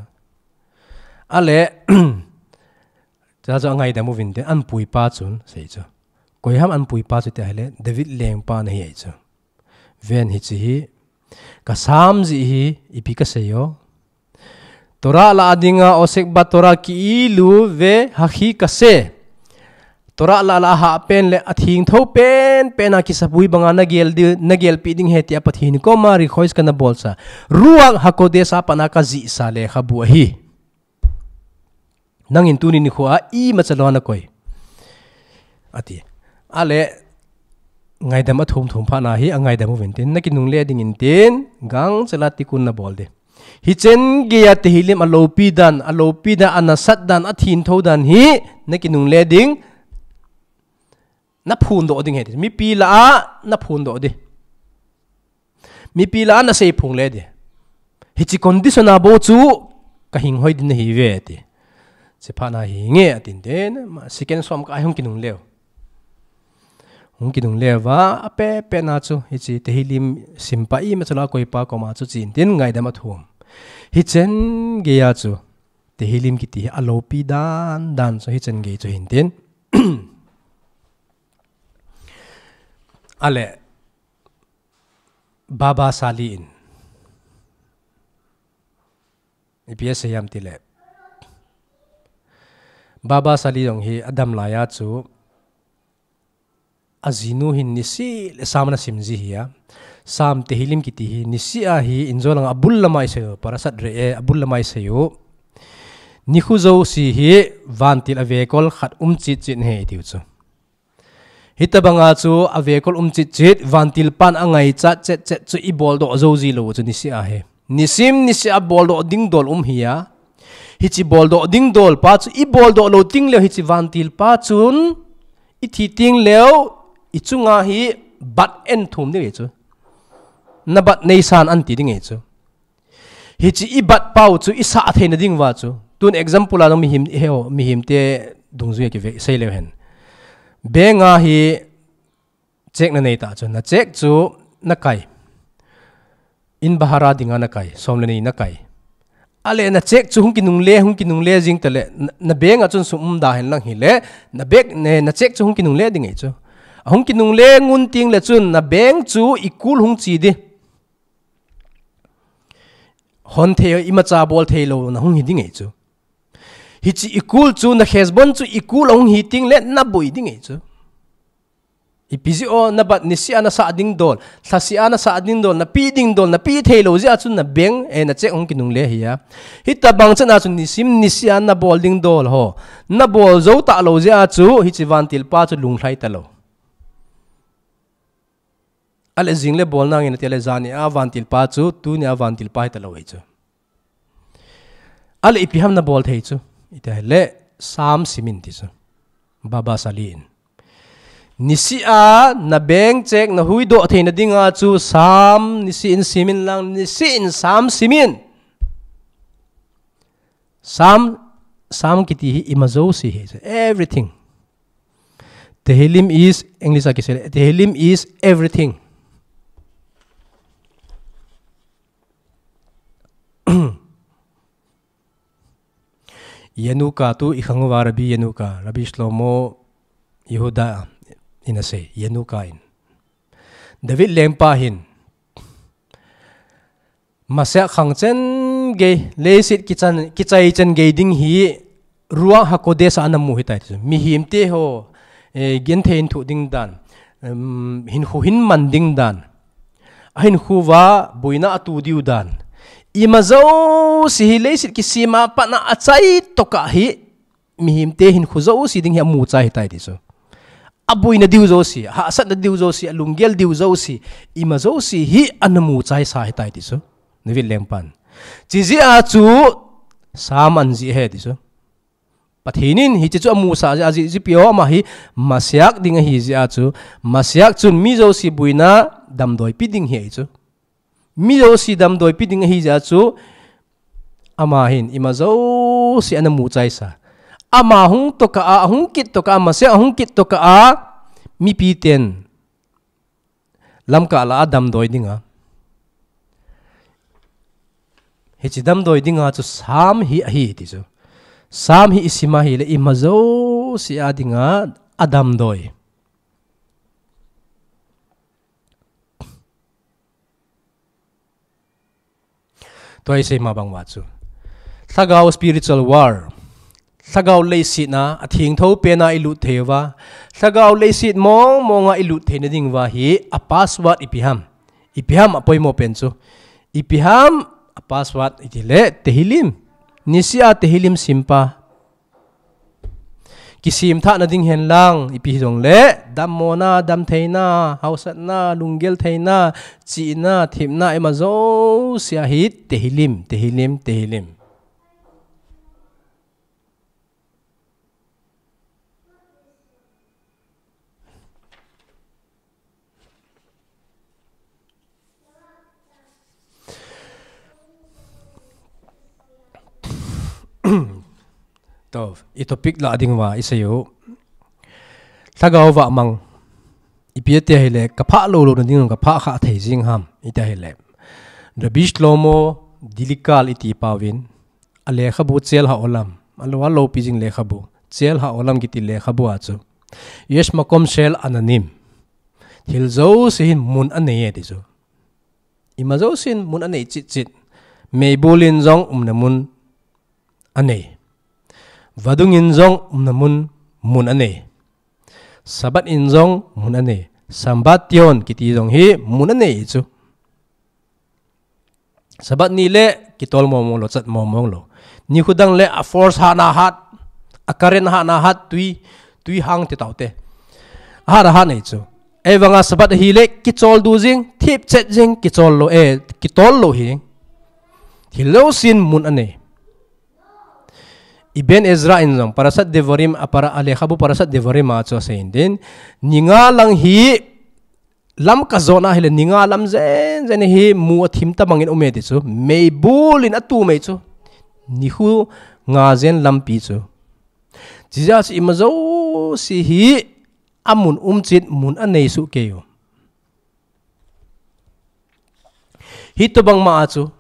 Ale, cha chu angaidam uvin tin, anpuipa chun asei chu. Koi ham anpuipa chu tia ahile, David lengpa ana hi ahi chu. Ven hiche hi, ka Psalm jih hi, ipi kasei o. Torah la dinga osek ba Torah ki'ilu ve hachi kase. Torah la la hah pen le athengtho pen pen a kisapui banga nagel di, nagelpi ding ahi tia Pathen koma request kana bolsa. Ruach HaKodesh a pat a kajihsa lekhabu ahi. Nangin tuni nikho a imacha lou a nakoi, ati. Ale, ngaidam athum thum phat na hi angaidam uvin tin, nakinungle ding in tin, gangchel a tikkun nabol ding. Hichan geiya Tehillim alopi dan, alopi dan, anasat dan, athengtho dan hi nakinungle ding. Naphondoh ding ahi ti. Mipi lah a naphondoh ding. Mipi lah a nasei phongle ding. Hiche condition a bou chu kahinghoi ding nahi ve ti. Hiche phat na hi nge atin tin, second som ka hung kinungle u. Hung kinungle uva, ape pe na chu, hiche Tehillim simpa imacha lou a koipa koma chu chen tin ngaidam athum. Hichan geiya chu, Tehillim kiti hi alopi dan dan chu hichan gei chu hin tin. Ale, Baba Sali in ipi asei ham tile, Baba Sali jong hi adam laiya chu ajinu hin nisih le Psalm ana sim ji ahi a. Psalm Tehillim kiti hi nisih a hi injo langa abul lama isei u, Parashat Re'eh abul lama isei u. Nikho jouse hi vantil a vekol khat um chet chet ahi tiu chu. Hitobanga chu a vekol um chet chet, vantil pan angaichat chet chet chu iboldoh jou ji lou chu nisih a hi. Nisim nisih a boldoh ding dol um ahi a. Hiche boldoh ding dol pa chu iboldoh lou teng leh hiche vantil pa chun ithi teng leh ichunga hi bat en thum ding ahi chu. Na bat neisan an ti ding ahi chu. Hiche ibat pau chu isah theina ding uva chu. Tun example a mihem, iheo, mihem te dungjui a kive, sei leu hen. Bank a hi cheque nanei ta chu, na cheque chu nakai. In bahar a dinga nakai, som le ni nakai. Ale na cheque chu hung kinungle, hung kinungle jing tale, na, na bank a chun sum um da hen lang hile, na bank, ne, na cheque chu hung kinungle ding ahi chu. Ahung kinungle ngun teng le chun, na bank chu ikul hung che ding. Hon thei, imacha bol thei lou na hung hi ding ahi chu. Hiche ikul chu na khesbon chu ikul ahung hi teng le na boi ding ahi chu. Ipi jeh a na bat nisih a na sah ding dol, lhasih a na sah ding dol, na pe ding dol, na pe thei lou jeh a chu na bank, eh, na cheque hung kinungle ahi a. Hitobang chan a chu nisim nisih a na bol ding dol ho. Na bol jou ta lou jeh a chu hiche vantil pa chu lunglhai ta lou. Ale jing le bol nange nati le jani a vantil pa chu, tuni a vantil pa hi ta lou ahi chu. Ale ipi ham na bol thei chu. Iti le Psalm sim in ti chu. Baba Sali in. Nisih a na bank cheque na huhdoh theina dinga chu Psalm nisih in sim in lang, nisih in Psalm sim in. Psalm, Psalm kiti hi ima jouse ahi chu. Everything. Tehillim is, English a kisei le, Tehillim is everything. Yanuka tu i khang uva, Rabbi Yanuka, Rabbi Shlomo Yehuda in asei, Yanuka in. David lengpa hin Messiah khang chan gei, leiset kichan, kichai chan gei ding hi Ruach HaKodesh a ana mu ahitai ti chu. Mihem te ho, eh, genthei in thoh ding dan. Em, hinkho hin man ding dan. Ahinkho uva boina atu diu dan. Ima jouse hi leiset kisem a pat a achai tokah hi. Mihemte hinkho jouse ding hi amu chai ahitai ti chu. Aboina diu jouse, ahahsatna diu jouse, alunggel diu jouse, ima jouse hi ana mu chai sa ahitai ti chu. David lengpan. Chijeh a chu Sam ana jih ahi ti chu. Pathen in hiche chu amusah jeh a ajih jeh ipi ham, ama hi Messiah ding ahi jeh a chu, Messiah chun mi jouse boina damdoi pe ding ahi chu. Mi jouse damdoi pe ding ahi jeh a chu, ama hin ima jouse ana mu chai sa. Ama hung tokah a, ahung kit tokah a, Messiah ahung kit tokah a, mipi ten Lamka lah a damdoi ding a. Hiche damdoi ding a chu Sam hi ahi ti chu. Sam hi isim a ahile ima jouse a ding a, adamdoi. Tua isei ma bang uva chu. Lhagao spiritual war. Lhagao leiset a, athengtho pen a ilut thei uva. Lhagao leiset mong mong a ilut theina ding uva hi, a password ipi ham. Ipi ham apoimo pen chu. Ipi ham a password iti le Tehillim. Niseh a Tehillim simpa. Kisem thah na ding hen lang, ipi hijong le, dammona, damtheina, hausatna, lunggel theina, chihna, thepna, ima jouse a hi Tehillim, Tehillim, Tehillim. To, i topic lah ding uva isei u. Lhagao vahmang. Ipi ati ahile, ka phah lou lou na ding, ka phah kha thei jing ham. Iti ahile. Rabbi Shlomo Dlikal iti pa uvin. Alekhabu Chel Haolam. Alo, alo pi jing lekhabu. Chel Haolam kiti lekhabu a chu. Yesh Makom Shel Ananim. Thil jouse hin mun anei e ti chu. Ima jousen mun anei chitchit. Meibul in jong umna mun anei. Vadung in jong umna mun, mun anei. Sabbath in jong mun anei. Sambathyon kiti jong hi mun anei chu. Sabbath ni le kitol mong mong lou, chat mong mong lou. Nikho dang le a force hat na hat, a current hat na hat, tui, tui hang ti tau te. Hat a hat nei chu. Ei vanga Sabbath ahile kichol du jing, thip chet jing, kichol lou, eh, kitol lou hi. Thil jousen mun anei. Ibn Ezra in jong, Parashat Devarim, a para, a lekhabu Parashat Devarim a chu asei in tin, ni nga lang hi, Lamka jona hile ni nga lam jen jen hi mu athim tabang in um e ti chu. Meibul in atu mei chu. Nikho nga jen lampi chu. Chijeh chu ima jouse hi amun um chit mun anei soh kei u. Hitobang ma a chu.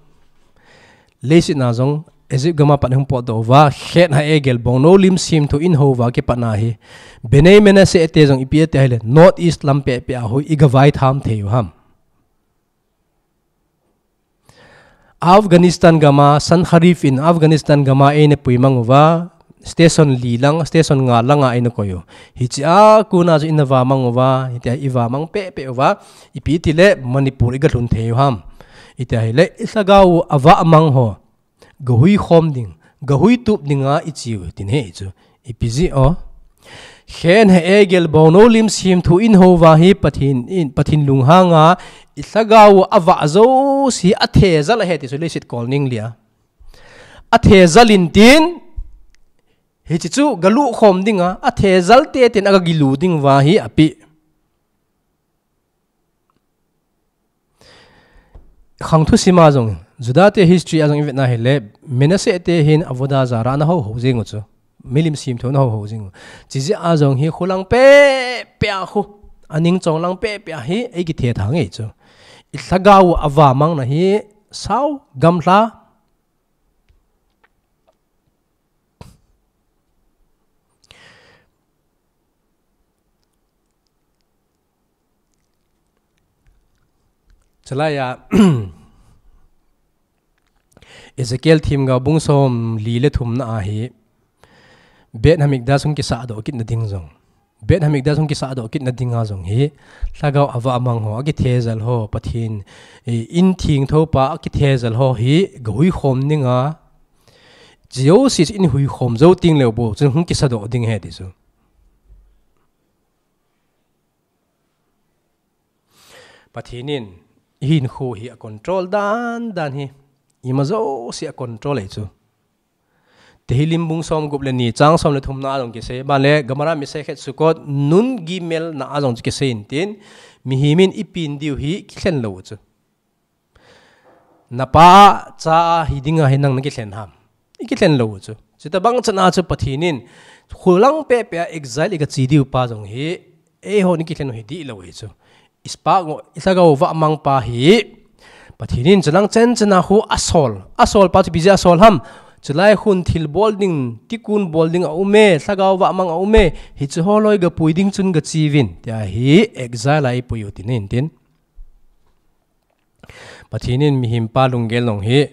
Leiset na jong Egypt gam a pat hung potdoh uva, Khet HaEgel bongnou lim semthu in houva kipat na hi. Bnei Menashe te jong ipi ati ahile, North East lam pehpeh a hi i gavai tham thei u ham. Afghanistan gam a, Sanqarif in Afghanistan gam a eina pui mang uva, station li lang, station nga lang a eina koi u. Hiche a kona chu ina vamang uva, hitia i vamang pehpeh uva, ipi tile Manipur i galhun thei u ham. Iti ahile, i lhagao u avahmang ho. Gahui khom ding, gahui tup dinga i chi u, tin hi chu. Ipi jeh o. Khet HaEgel bongnou lim semthu in houva hi Pathen in, Pathen lunghang a, i lhagao u avah jouse hi athejal ahi ti chu leiset kol ning lia. Athejal in tin, hiche chu galuh khom dinga, athejal te tin agagilu ding uva hi api. Khang thusim a jong, Juda te history a jong i vet na hile, Menashe te hin Avodah Zarah ana hou hou jing u chu. Milim semthu ana hou hou jing u. Chijeh a jong hi khulang pehpeh a khu, aning chong lang pehpeh a hi, ei kithe tha ngei chu. I lhagao u avamang na hi, sao, gamla, Chulai a, Ezekiel themgao bung somli le thumna a hi, Beit Hamikdash hung kisahdoh kit na ding jong. Beit Hamikdash hung kisahdoh kitna dinga jong hi, lhagao avahmang ho, akithejal ho, Pathen, eh, in thengtho pa akithejal ho hi, gahuikhom dinga, jouse in huikhom jou teng leu bou chun hung kisahdoh ding ahi ti chu. Pathen in ihinkho hi acontrol dandan hi, ima jouse acontrol ahi chu. Tehillim bung somgup le ni chang som le thumna a jong kisei, banle Gemara Masechet Sukkot nun gimel na a jong chu kisei intin, mihem in ipen diu hi kilhen lou chu. Napa cha hi dinga hi nang nakilhen ham? Ikilhen lou chu. Chuti bang chana chu Pathen in, khulang pehpeh a exile igache diu pa jong hi, eihon ikilhen u hi dihlou ahi chu. Ispark u, ilhagao vahmang pa hi, Pathen in chulang chen chana khu asol. Asol pa chu ipi jeh a asol ham? Chulai khun thil bol ding, tikkun bol ding aume, lhagao vahmang aume, hiche ho loi gapui ding chun gache uvin, tia hi exile a eipui u tina ahin tin. Pathen in mihem pa lunggel jong hi,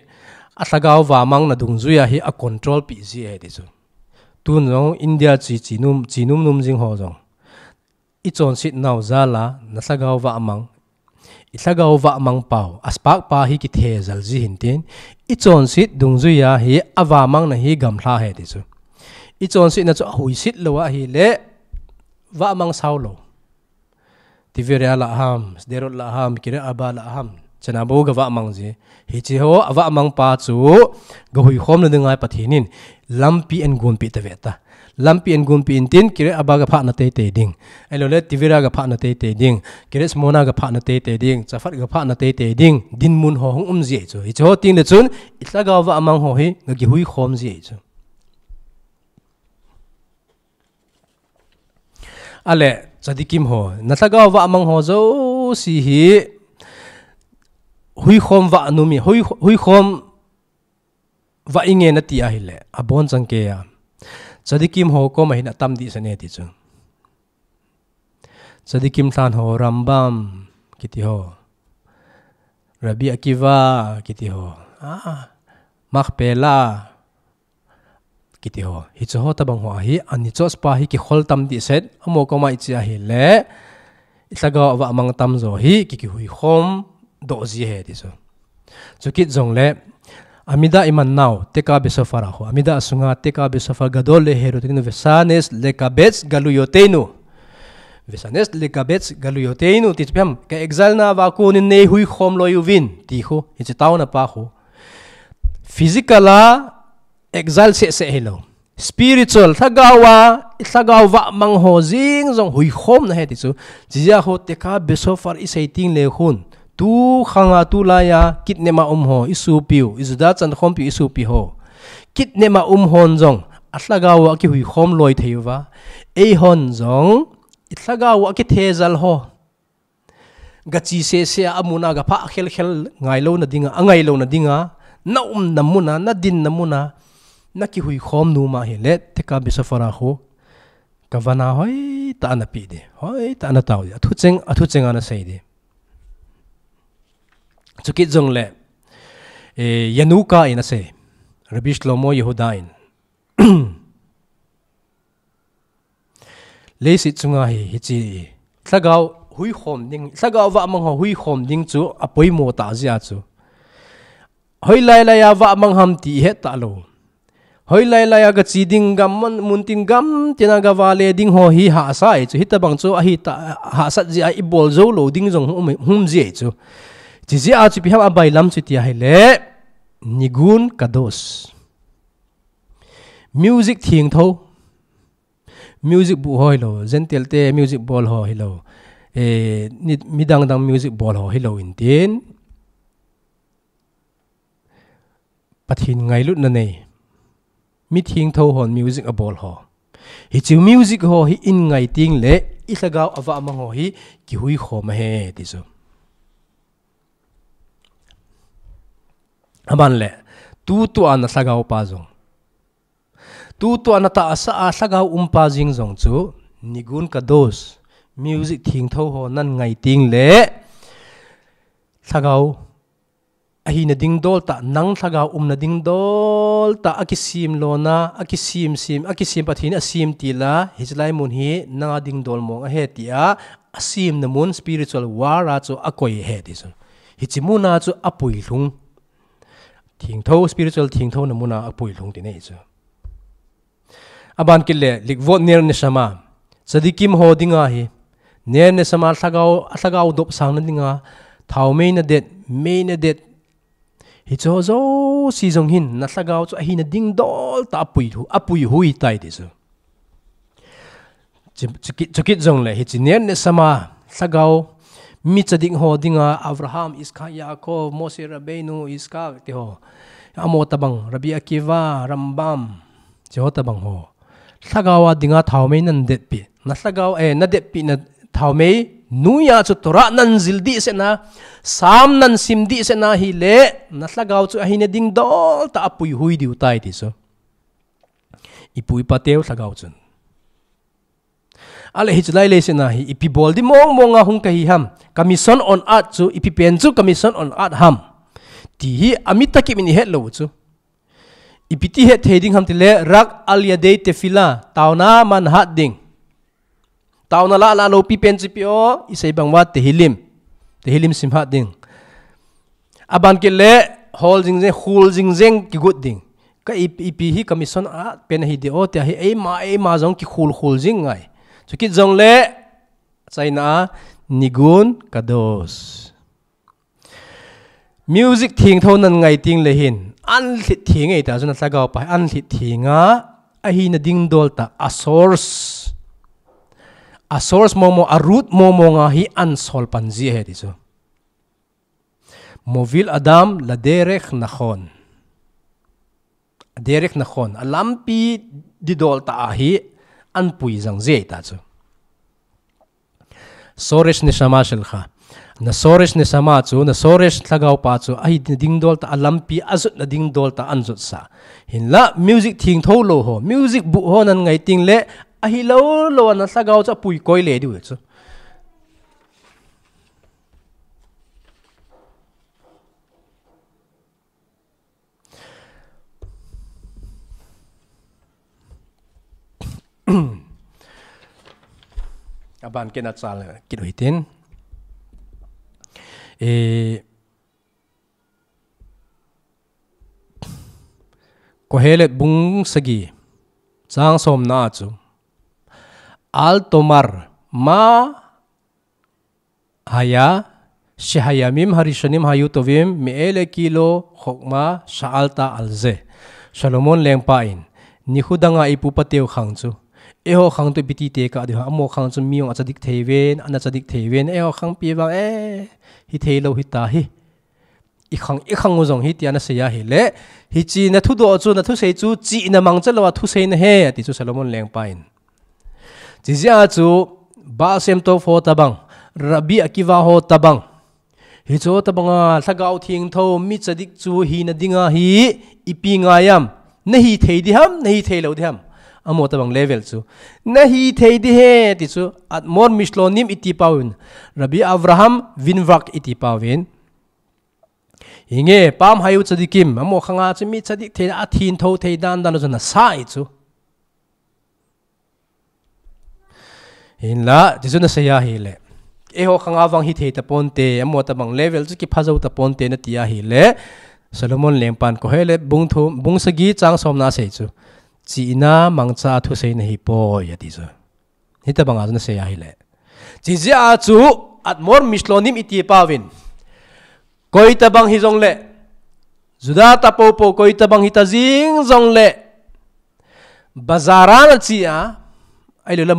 alhagao vahmang na dungjui a hi acontrol peh ji ahi ti chu. Tun jong India che, che nom, che nom nom jing ho jong, ichonset nau jal a, nalhagao vahmang, ilhagao vahmang pau, aspark pa hi kithejal ji ahin tin, ichonset dungjui a hi avahmang na hi gamlha ahi ti chu. Ichonsetna chu ahuiset lou ahile, vahmang sao lou. Tiberia lah ham, Sderot lah ham, Kiryat Arba lah ham, chana bou gavahmang ji. Hiche ho avahmang pa chu gahuikhom na dinga Pathen in lampi eigonpeh tave ta. Lampi eigonpeh intin, Kiryat Arba gaphah na teitei ding, ahilouleh Tiberia gaphah na teitei ding, Kiryat Shmona gaphah na teitei ding, Tsafat gaphah na teitei ding, dinmun ho hung um ji ahi chu. Hiche ho teng le chun, ilhagao vahmang ho hi gakihuikhom ji ahi chu. Ahile, tzadikim ho, nalhagao vahmang ho jouse hi, huikhom vah nom i, hui, huikhom vah inge nati ahile, abonchan kei a, tzadikim ho koma hin atam dehset e ti chu. Tzadikim lhan ho, Rambam kiti ho, Rabbi Akiva kiti ho, ah, Makpela kiti ho, hiche ho tabang ho a hi, anichotpa hi kikhol tam dehset, amaho koma iche ahile, ilhagao avahmang tamjo hi ki, kihuikhom doh ji ahi ti chu. Chukit jongle, Amida iman nau, Teka Beshofar a khu, Amida asunga, Teka Beshofar Gadol Leherotenu, Vesanes Lekabetz Galuyoteinu. Vesanes Lekabetz Galuyoteinu, ti chu ipi ham, ka exile na a kon in neihuikhom loi uvin, ti khu, hiche taona pa khu. Physical a exile seh seh hilou. Spiritual, lhagao a, lhagao vahmang ho jeng jong huikhom na ahi ti chu. Chijeh a khu Teka Beshofar isei teng le khun, tu khang a tulai a, kidnap a um ho, isopiu, i Juda chankhompiu isopi ho. Kidnap a um hon jong, alhagao a kihuikhom loi thei uva. Eihon jong, ilhagao a kithejal ho. Gache seh seh a, amun a gaphah khel khel ngailou na dinga, angailou na dinga, na umna mun a, na dinna mun a, na kihuikhom nom ahile, Teka Beshofar a khu, ka van a hoitah a napeh ding, hoitah a natao ding, athucheng, athucheng a nasei ding. Chukit jongle, eh, Yanuka in asei, Rabbi Shlomo Yehuda in. Leiset chunga hi, hiche, lhagao huikhom ding, lhagao vahmang ho huikhom ding chu apoimo tah jeh a chu. Hoilai lai a vahmang ham ti ihet talou. Hoilai lai a gache ding gam mun, mun tin gam tina gavale ding ho hi hahsa ahi chu. Hitabang chu ahi ta, hahsat jeh a ibol jou lou ding jong hung um, hung um ji ahi chu. Chijeh a chu ipi ham abailam chu ti ahile, Nigun Kadosh. Music thengtho. Music buh ho hilou, Gentile te music bol ho hilou. Eh, ni, midang dang music bol ho hilou intin. Pathen ngailutna nei. Mi thengtho hon music abol ho. Hiche music ho hi in ngai teng le, ilhagao avahmang ho hi kihuikhom ahi ti chu. Aban le, tutua na lhagao pa jong. Tutua na tahsa a lhagao um pa jeng jong chu, Nigun Kadosh, music thengtho ho nan ngai teng le, lhagao Ahina ding dol tah, nang lhagao umna ding dol tah, akisim lona, akisim sim, akisim Pathen in asim tila, hiche lai mun hi nanga ding dol mong ahi tia, asimna mun spiritual war a chu akoi ahi ti chu. Hiche muna chu apuilhung. Thengtho, spiritual thengthona muna apuilhung ti nei chu. Aban kit le, likvot ner neshama. Tzadikim ho dinga hi. Ner neshama lhagao, lhagao dopsangna dinga. Thaomei nadet, mei nadet. Hiche ho jouse jong hin, na lhagao chu ahina ding dol tah apuihu-, apuihui tai ti chu. Chu, chukit, chukit jongle, hiche ner neshama, lhagao, mi tzadik ho dinga, Abraham, Iskak, Yaakov, Moshe Rabbeinu, Iskak, ti ho. Amaho tabang, Rabbi Akiva, Rambam, hiche ho tabang ho. Lhagao a dinga thaomei nan detpi. Na lhagao, eh, na detpi na thaomei, noiya chu Torah nan jil dihsetna, Sam nan sim dihsetna hile, na lhagao chu ahina ding dol tah apuihui diu tai ti chu. Ipu ipa teu lhagao chun. Ale hiche lai leiset a hi, ipi bol ding mong mong a hung kahi ham. Ka mission on earth chu, ipi pen chu ka mission on earth ham. Ti hi, ami takip in ihet lou chu. Ipi ti het thei ding ham tile, rak al yadei tefila, taona man hat ding. Taona lah lah loupi pen chu ipi o, isei bang uva Tehillim. Tehillim sim hat ding. Aban kit le, hol jing jeng, khul jing jeng kigot ding. Ka ip-, ipi hi ka mission a pen ahi de o, tia hi eima, eima jong kikhul khul jing ngai. Chukit jongle, achaina a, nigun kadosh. Music thengtho nan ngai teng le hin, an lhit theng e ta chu na lhagao pa, an lhit theng a, ahina ding dol tah, a source. A source mong mong, a root mong mong a hi an sol pan ji ahi ti chu. Mobil adam laderech nachon. Derech nachon, a lampi didol tah a hi an pui jang ji ahi ta chu. Soresh neshama shelcha. Na soresh neshama chu, na soresh lhagao pa chu, ahina ding dol tah, a lampi a jotna ding dol tah an jot sah. Hinla, music thengtho lou ho, music buh ho nan ngai teng le, ahi lou lou a na lhagao chu apui koi le diu chu. Aban kit a chal kit u hitin. E, Kohelet bung sagi, chang somna chu. Al tomar ma haya, shehayamim harishonim hayu tovim, me'ele kilo chokma sha'alta al ze. Solomon lengpa in, nikho dang a ipu ipa teu khang chu. Eiho khang chu ipi ti tekah diu ham, amaho khang chu mi jong a tzadik thei ven, ana tzadik thei ven, eiho khang ipi vang e, hithei lou hita hi. I khang, i khang u jong hi tia na sei ahile, hiche na thudoh chu, na thusei chu, chihna mangcha lou a thusei na ahi, ati chu Solomon lengpa in. Chijeh a chu, Baal Shem Tov ho tabang, Rabbi Akiva ho tabang. Hiche ho tabang a, lhagao thengtho, mi tzadik chu hina ding ahi, ipi ngai am. Na hithei ding ham, na hithei lou ding ham. Amaho tabang level chu. Na hithei ding ahi, ti chu, Admor Mishlonim iti pauvin. Rabbi Avraham Weinberg iti pauvin. Hinge, Pam Hayu Tzadikim, amaho khang a chu mi tzadik thei, a thengtho thei dan dan chu na sa e chu. Hinla, ti chu na sei ahile. Eiho khang a vang hithei taponte, amaho tabang level chu kipha jou taponte na ti ahile. Solomon lengpan Kohelet bung thum, bung sagi chang somna a sei chu. Chihna mangcha a thusei na hipoi, ati chu. Hitabang a chu na sei ahile. Chijeh a chu Admor Mishlonim iti pauvin. Koi tabang hijongle. Juda ta poupou koi tabang hita jing jongle. Bazar a na che a. Ahilou le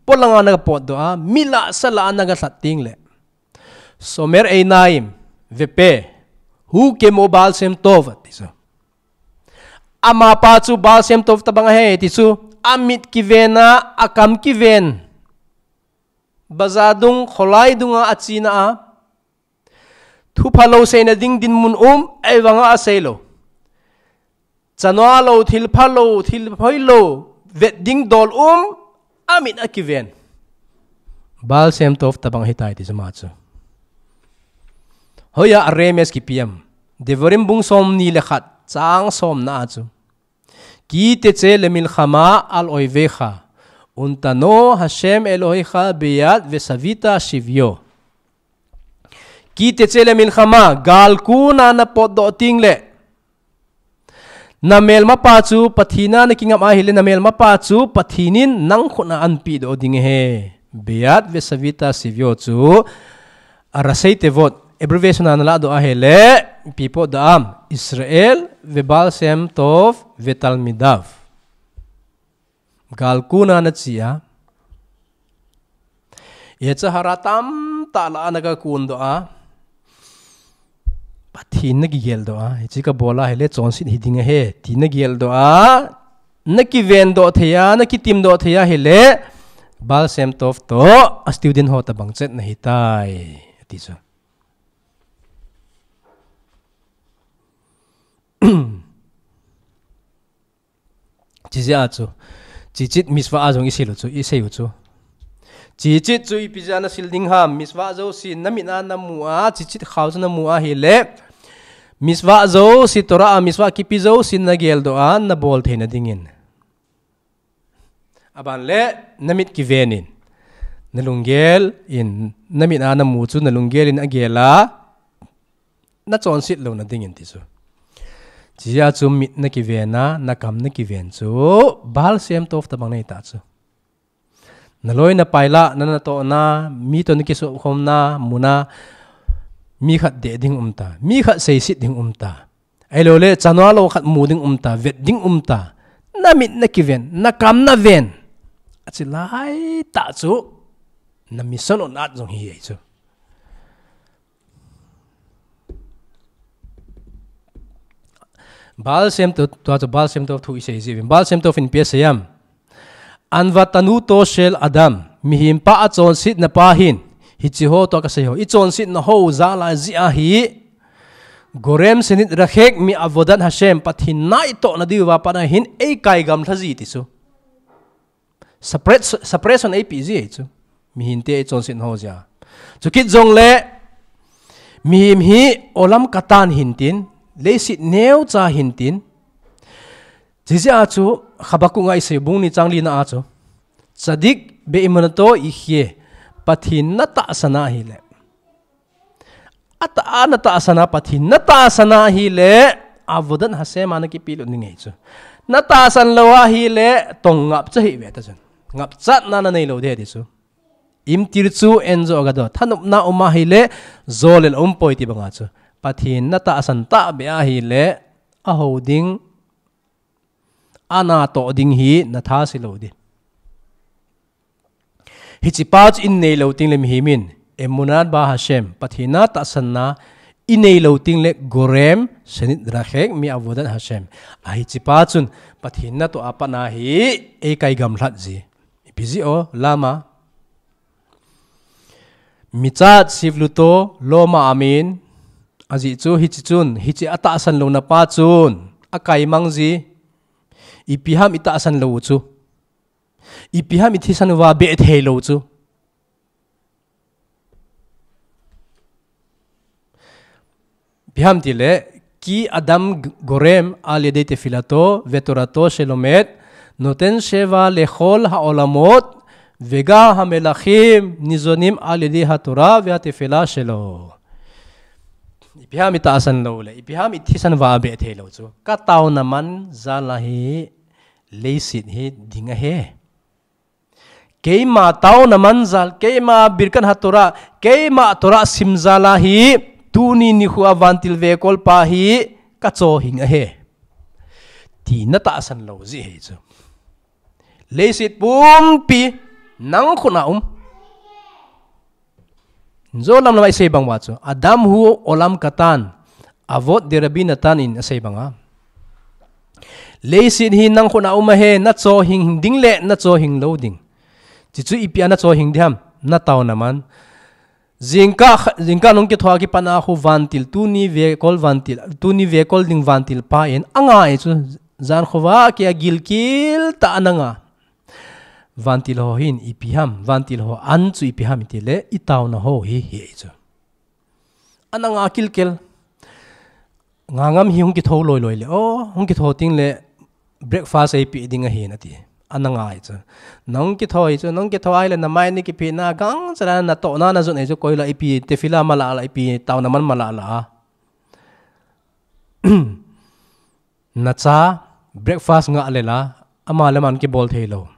polang a na ga potdoh a. Mi lah sa lah a na ga lhat teng le. Shomer einaim. Vepe. Hu kemo Baal Shem Tov. Ati chu. Amapa chu Baal Shem Tov tabang ahi, ti chu, amit kiven a, akam kiven. Bazar dung, kholai dung a, achena a. Thu phalou seina ding dinmun um, ahivang a asei lou. Chanu lou, thil phalou, thil hoilou, vet ding dol um, amit akiven. Baal Shem Tov tabang ahitai ti chu ama chu. Hoiya a remes kipi am. Devarim bung somni le khat chang somna a chu, Ki techet lemilchama al oivecha, untano Hashem Elohecha beyad vesavita shivyo. Ki techet lemilchama, gal kuna na potdoh teng le, na melmapa chu Pathen a na kingam ahile, na melmapa chu Pathen in nang khut a anpedoh ding ahi. Beyad vesavita shivyo chu, a ראשי תיבות, abbreviation a na ladoh ahile, ipi potdoh am, Israel veBaal Shem Tov veTalmidav. Gal kuna na che a, yetzer hara tamtah lah a na ga kundoh a, Pathen na kigeldoh a, hiche ka bol ahile chonset hi ding ahi, ti na geldoh a, na kivendoh thei a, na kitimdoh thei ahile, Baal Shem Tov toh a student ho tobang chet na hitai, ati chu. Chijeh a chu, tzitzit mitzvah a jong i sil u chu, i sei u chu. Tzitzit chu ipi jeh a na sil ding ham, mitzvah jouse na mit a na mu a, tzitzit khao chu na mu ahile, mitzvah jouse, Torah a mitzvah kipe jouse na geldoh a, na bol theina dingin. Aban le, na mit kiven in, na lunggel in, na mit a na mu chu na lunggel in a gel a, na chonset louna dingin ti chu. Chijeh a chu mit na kiven a, na kam na kiven chu, Baal Shem Tov tobang na hi ta chu. Na loi na pai lah, na natohna, mi toh na kisukhomna mun a, mi khat deh ding um ta, mi khat seiset ding um ta. Ahilou le, chanu lou khat mu ding um ta, vet ding um ta. Na mit na kiven, na kam na ven. Achi lai tah chu, na mission on earth jong hi ahi chu. Baal Shem Tov, tua chu Baal Shem Tov thu i sei ji uvin. Baal Shem Tov in ipi asei em. ענוותנותו של אדם, mihem pa achonsetna pa hin, hiche ho toh kasei ho, i chonsetna ho jal a jeh ahi, גורם שנתרחק מעבודת השם, Pathen na i tohna diuva pat a hin, ei kai gamlha ji ti chu. Suppress-, suppression ei pe ji ahi chu. Mihem te i chonsetna ho jeh a. Chukit jongle, mihem hi olam katan hin tin, leiset neocha hin tin, Chijeh a chu Habakkuk a i sei bung ni chang li na a chu, צדיק באמונתו יחיה, Pathen na tahsan ahile. Atah a na tahsan a Pathen na tahsan ahile, עבודת השם a na kipelut ding ahi chu. Na tahsan lou ahile, tong ngapcha hih ve ta chun. Ngapchatna na nei lou ding ahi ti chu. אם תרצו אין זו אגדה, thanopna um ahile, jo le la um poi ti bang a chu. Pathen na tahsan tahbeh ahile, a ho ding, a na toh ding hi na tha se lou ding. Hiche pa chu i nei lou teng le mihem in, אמונה בה', Pathen a tahsanna i nei lou teng le גורם שנתרחק מעבודת השם. A hiche pa chun Pathen na toh a pat a hi ei kai gamlhat ji. Ipi jeh o, lama. מצד סבלותו לא מאמין, ajeh chu hiche chun, hiche a tahsan louna pa chun, a kai mang ji, ipi ham i tahsan lou u chu. Ipi ham i thisan uva beh thei lou u chu. Ipi ham ti le, כי אדם גורם על ידי תפילתו ותורתו שלומד, נותן שבח לכל העולמות, וגם המלכים ניזונים על ידי התורה והתפילה שלו. Ipi ham i tahsan lou le, ipi ham i thisan uva beh thei lou u chu. Ka taona man jal a hi leiset hi ding ahi. Keima taona man jal, keima Birkat HaTorah, keima Torah sim jal a hi, tuni nikho a vantil vekol pa hi, ka chohing ahi. Ti na tahsan lou jeh ahi chu. Leiset pumpi, nang khut a um. Jou lam lam a i sei bang uva chu. אדם הוא עולם קטן, אבות דרבי נתן in a sei bang a. Leiset hi nang khut a um ahi, na chohing ding le na chohing lou ding. Chuchu ipi a na chohing ding ham, na taona man. Jingkah, jingkah nung kitho a kipat a khu vantil, tuni vekol vantil, tuni vekol ding vantil pa in a ngai chu jan khovah a kia gilkel tah a na nga. Vantil ho hin ipi ham, vantil ho an chu ipi ham i ti le, i taona ho hi, hi ahi chu. Ana nga kilkel. Ngangam hi hung kitho loi loi le, o, hung kitho ting le breakfast ei pe ding ahi nati. Ana ngai chu. Nahung kitho hi chu, nahung kitho ahile namai ni kipe na gangchela natohna najot ahi chu, koila ipi tefillah mala la, ipi taona man mala la. Nacha, breakfast nga le la, ama le ama kibol thei lou.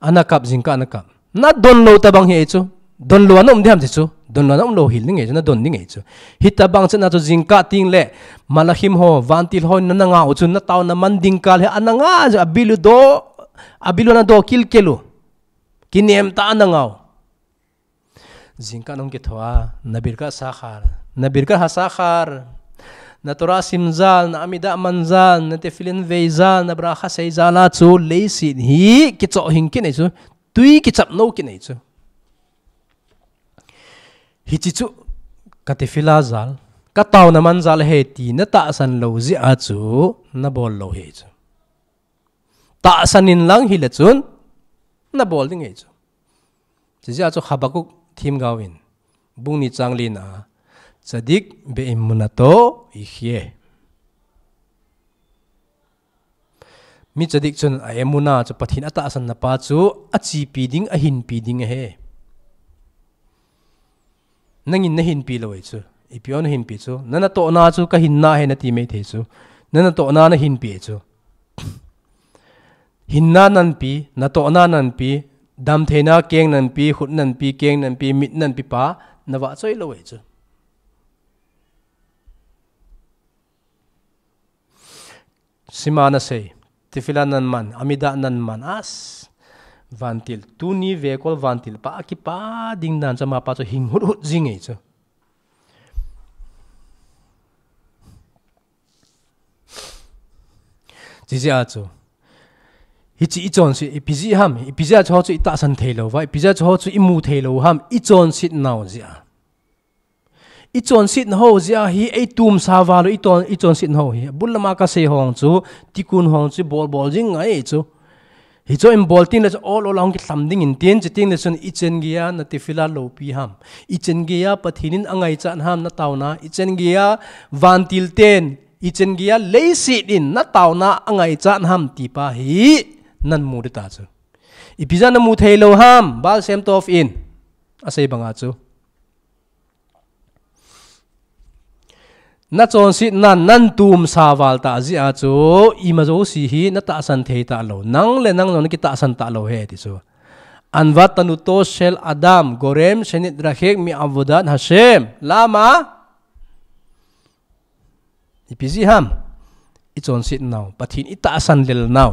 Ana kap, jingkah ana kap. Nadon lou tabang hi chu. Don lou ana um ding ham ti chu. Don lou ana um lou hel ding ahi chu, nadon ding ahi chu. Hitabang chana chu jingkah ting le, malachim ho, vantil ho, nana ngau chu, nataona man ding kal hi ana nga chu, abilu do, abilu ana do kilkelu. Kinem tah ana ngau. Jingkah nahung kitho a, na birkat sachar, na birkat hasachar, na Torah sim jal, na amidah man jal, na tefillin vei jal, na bracha sei jal a chu leiset hi kichohhing kit ahi chu, tui kichap nou kit ahi chu. Hiche chu ka tefillah jal, ka taona man jal ahi ti natahsan lou jeh a chu nabol lou ahi chu. Tahsan in lang hile chun nabol ding ahi chu. Chujeh a chu Habakkuk themgao in, bung ni chang li na, tzadik be'emunato yehye. Mi tzadik chun a'emunah chu, Pathen atahsanna pa chu achepi ding, ahinpi ding ahi. Nangin nahinpi lou ahi chu. Ipi a nahinpi chu? Na natohna chu ka hinna ahi nati maithei chu. Na natohna nahinpi ahi chu. Hinna nahinpi, natohna nahinpi, damtheina keng nahinpi, khut nahinpi, keng nahinpi, mit nahinpi pa, navahchoi lou ahi chu. Shema nasei, tefillah naman, amidah naman, as, vantil, tuni vekol vantil pa, akipa ding dan chu ama pa chu hing hut hut jing ahi chu. Chujeh a chu, hiche ichonset, ipi jeh ham, ipi jeh a chu ho chu itahsan thei lou va, ipi jeh a chu ho chu imu thei lou ham, ichonset nau jeh a. Ichonsetna ho jeh a hi eitumsa val u, iton, ichonsetna ho hi. Abul lama kasei ho chu, tikkun ho chu bol bol jing ngai chu. Hichu ibol teng le chu ol ol a hung kilham ding in tin, chuteng le chun ichan geiya na tefillah loupi ham. Ichan geiya Pathen in angaichat ham nataona. Ichan geiya vantil ten, ichan geiya leiset in nataona angaichat ham ti pa hi namu ding ta chu. Ipi jeh a namu thei lou ham, Baal Shem Tov in asei banga chu. Nachonsetna natumsa val ta jeh a chu, ima jouse hi natahsan thei talou. Nang le nang jong nakitahsan talou ahi ti chu. Anvat tanuto shel adam gorem shenit'rahek me'avodat Hashem. Lama? Ipi jeh ham? Ichonset nau, Pathen itahsan lel nau.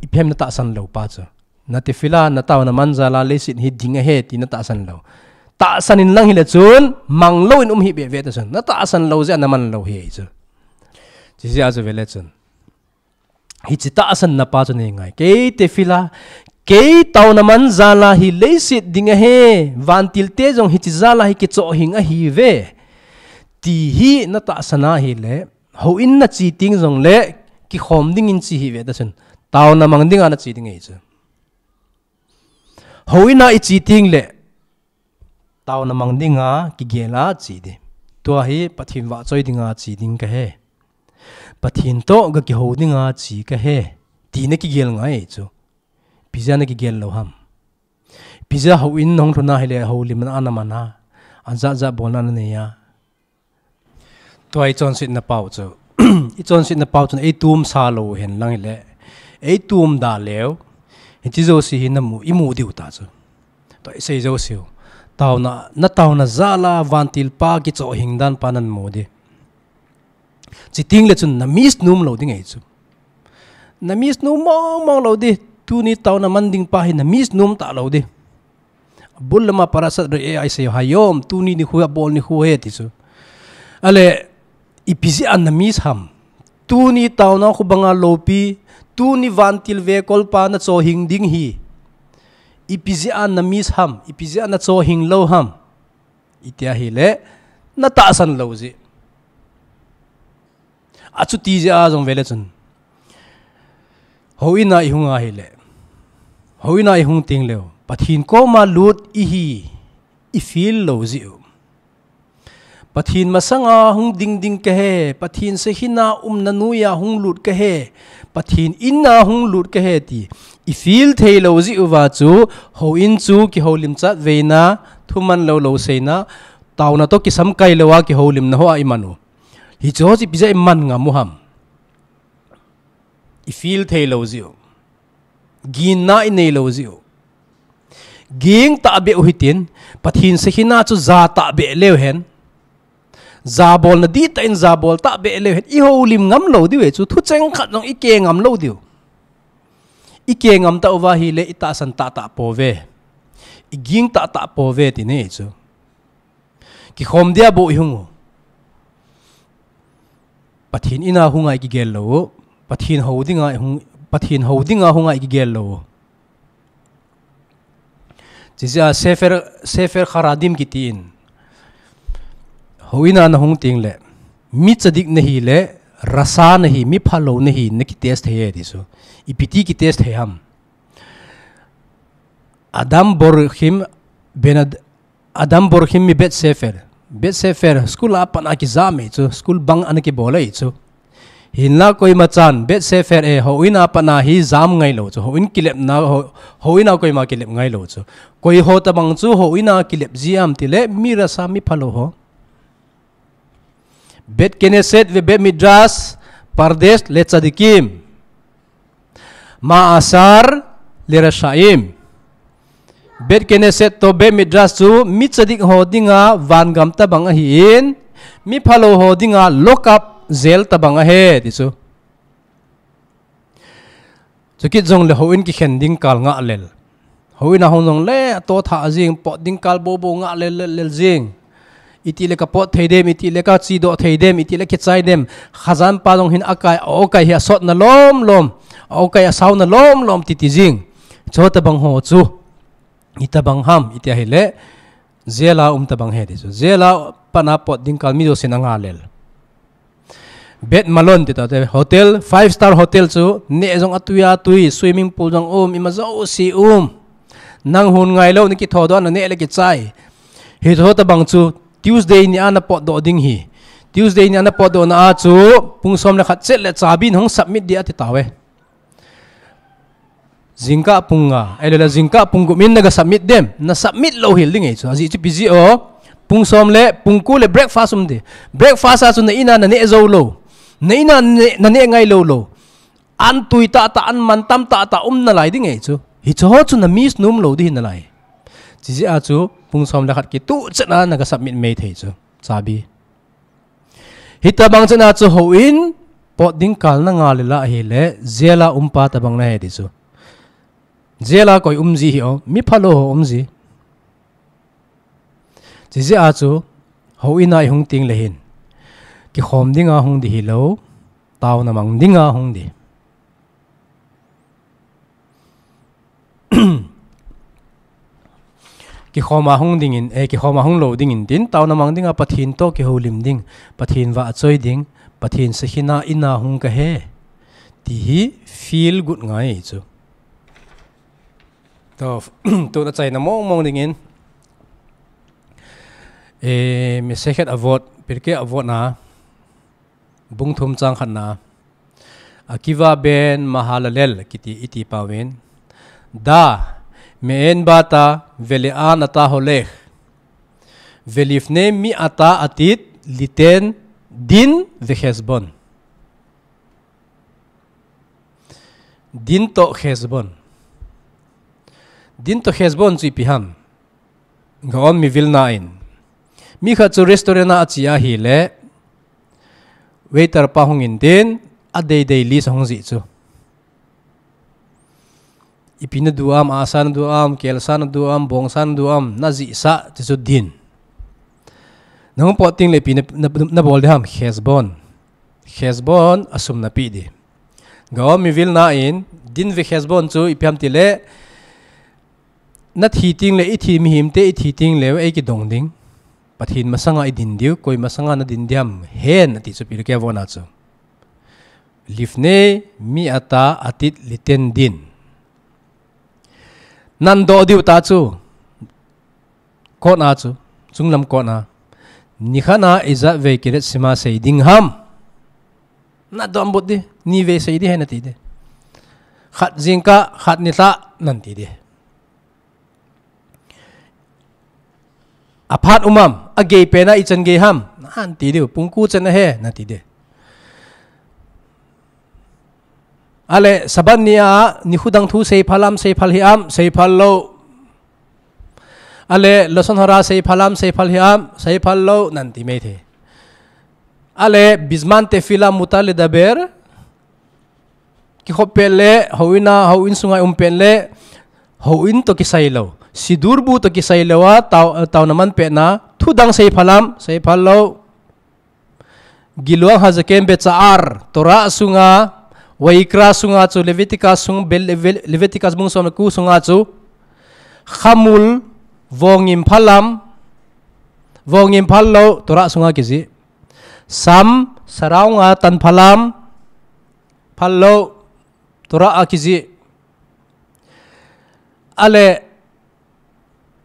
Ipi ham natahsan lou pa chu. Na tefillah, nataona man jal a leiset hi ding ahi ti natahsan lou. Tahsan in lang hile chun, mang lou in um hih beh ve ta chun. Natahsan lou jeh a naman lou ahi chu. Chujeh a chu vele chun. Hiche tahsanna pa chu nei ngai. Kei tefillah, kei taona man jal a hi leiset ding ahi. Vantil te jong hiche jal a hi kichohhing ahi ve. Ti hi natahsan a hile. Houin nache teng jongle, kikhom ding in che hih ve ta chun. Taona mang ding a nache ding ahi chu. Houin a iche teng le, taona mang ding a kigel a che ding. Tua hi Pathen vahchoi ding a che ding kahi. Pathen toh gakihou ding a che kahi. Ti nakigel ngai ahi chu. Ipi jeh a nakigel lou ham. Ipi jeh a houin nahung lhun a hile houlimna naman a. Ajat jat bolna nanei a. Tua ichonsetna pau chu. Ichonsetna pau chun eitumsa lou hen lang hile. Eitum da leu. Hiche jouse hi namu, imu diu ta chu. Tua isei jouse u. Taona, nataona jal a vantil pa kichohhing dan pa namu ding. Chuteng le chun na miss nom lou ding ahi chu. Na miss nom mong mong lou ding. Tuni taona man ding pa hi na miss nom talou ding. Abul lama Parashat Re'eh a isei u, Hayom, tuni nikho hi abol nikho ahi ti chu. Ale, ipi jeh a na miss ham. Tuni taona khu banga loupi, tuni vantil vekol pa nachohhing ding hi. Ipi jeh a na miss ham, ipi jeh a nachohhing lou ham. Iti ahile, natahsan lou jeh. Achuti jeh a jong vele chun. Houin a ihung a hile. Houin a ihung teng leu. Pathen koma lut ihi, ifeel lou jeh u. Pathen masanga hung ding ding kahi, Pathen sahina umna noiya hung lut kahi, Pathen inna hung lut kahi ti i feel thei lou jeh uva chu, houin chu kihoulim chatveina, thuman lou lou seina, taona toh kisamkai louva kihoulimna hoa i man u. Hiche ho chu ipi jeh a i man ngam u ham? I feel thei lou jeh u. Ginna i nei lou jeh u. Ging tahbeh u hitin, Pathen sahina chu ja tahbeh leu hen. Jabolna dihtah in jabol tahbeh leu hen. I houlim ngam lou diu e chu, thucheng khat jong i keh ngam lou diu. I keh ngam tauva ahile i tahsan tahtah pouve. I ging tahtah pouve ti nei chu. Kikhom dia bou i hung u. Pathen inna hunga i kigel lou u. Pathen hou dinga i hung, Pathen hou dinga hunga i kigel lou u. Chijeh a Sefer, Sefer Haradim kiti in, houin a na hung teng le, mi tzadik na hi le, rasha na hi, mi phalou na hi, na kitest thei e ti chu. Ipi ti kitest thei ham? Adam Borchim Benad-, Adam Borchim mi Bet Sefer. Bet Sefer, school a pat a kijam e chu, school bang ana kibol e chu. Hinla koima chan, Bet Sefer e, houin a pat a hi jam ngai lou chu, houin kilepna, ho-, houin a koima kilep ngai lou chu. Koi ho tabang chu, houin a kilep ji ham ti le, mi rasha mi phalou ho. Bet Knesset ve Bet Midrash, Pardes le Tzadikim. Ma'asar le Rashaim. Bet Knesset toh Bet Midrash chu mi tzadik ho dinga vangam tabang ahin, mi phalou ho dinga lock up jail tabang ahi ti chu. Chukit jong le houin kikhen ding kal ngah lel. Houin a hung jong le, ato tha jing, pot ding kal bou bou ngah lel, lel, lel jing. Iti le ka pot thei dem, iti le ka chedoh thei dem, iti le kichai dem. Khajan pa jong hin akai, a-o kai hi asot na lom lom. A-o kai asao na lom lom titi jing. Chutabang ho chu. Itabang ham, iti ahile. Jail a um tabang ahi ti chu. Jail a pat a pot ding kal mi jousen angah lel. Bet Malon ti tah te, hotel, five star hotel chu, neh jong atui atui, swimming pool jong um, ima jouse um. Nang hon ngai lou, na kithodoh a na neh le kichai. Hichu tabang chu, Tuesday ni a na potdoh ding ahi. Tuesday ni a na potdoh na a chu, pung som le khat chet le chabi na hung submit ding ati tauve. Jingkah pung nga, ahilou le jingkah pung gup in na ga submit dem, na submit lou hel ding ahi chu. Ajeh chu ipi jeh ham, pung som le, pung ko le breakfast um ding. Breakfast a chu na in a na neh jou lou. Na in a na neh, na neh ngai lou lou. An tui tahtah, an mantam tahtah um nalai ding ahi chu. Hichu ho chu na miss nom lou ding ahi nalai. Chijeh a chu, pung som le khat kitoh chet a na ga submit mai thei chu. Chabi. Hitabang chet a chu houin, pot ding kal na ngah lel ahile, jail a um pa tabang na ahi ti chu. Jail a koi um ji ham, mi phalou ho um ji. Chijeh a chu, houin a i hung teng le hin. Kikhom dinga hung ding hilou, taona mang dinga hung ding. Kikhom a hung dingin, eh, kikhom a hung lou dingin tin, taona mang dinga Pathen toh kihoulim ding, Pathen vahchoi ding, Pathen sahina in a hung kahi, ti hi feel good ngai chu. Toh, tun achaina mong mong dingin, eh, Masechet Avot, Pirkei Avot na, bung thum chang khat na. Akiva ben Mahalalel kiti iti pauvin. Da, me'en bata vele'an ata holech. Velifnei mi ata atid liten din vechesbon. Din toh chesbon. Din toh chesbon chu ipi ham. Gaon Mivilna in. Mi khat chu restaurant a ache ahile, waiter pa hung in tin, adei dei list ahung jih chu. Ipi na du am, asa na du am, kelsa na du am, bongsa na du am, na jihsa, ti chu din. Na hung pot teng le ipi na, na, na bol ding ham, chesbon. Chesbon, asum na pe ding. Gaon Mivilna in, din vechesbon chu, ipi ham ti le, na thi teng le, i thi mihem te, i thi teng le, ei kidong ding. Pathen masanga i din diu, koi masanga na din ding ham, hen, ati chu Pirkei Avot na chu. Lifnei mi ata atid liten din. Nan doh diu ta chu. Kot a chu, chunglam kot a. Nikhat a ijat vei Kiryat Shema sei ding ham. Na donbut di, ni vei sei di ahi nati di. Khat jingkah, khat nilhah, nati di. Aphat um am, agei pen a ichan gei ham, nati di, pung ko chan ahi, nati di. Ale, Sabbath ni a, nikho dang thu sei phal am, sei phal hih am, sei phal lou. Ale, Lashon Hara sei phal am, sei phal hih am, sei phal lou, nati mai thei. Ale, Bizman Tefillah Mutar Ledaber, kikhop pet le, houin a, houin sunga um pet le, houin toh kisai lou. Siddur bu toh kisai lou a, tao, taona man pet na, thu dang sei phal am, sei phal lou. Giluang Hazaken Becha'ar, Torah sunga, Vayikra sunga chu, Leviticus sung, Bel-, Leviticus bung som le ko sunga chu, khamul, vongim phal am, vongim phal lou, Torah sunga kijih. Sam, saraunga tan phal am, phal lou, Torah a kijih. Ale,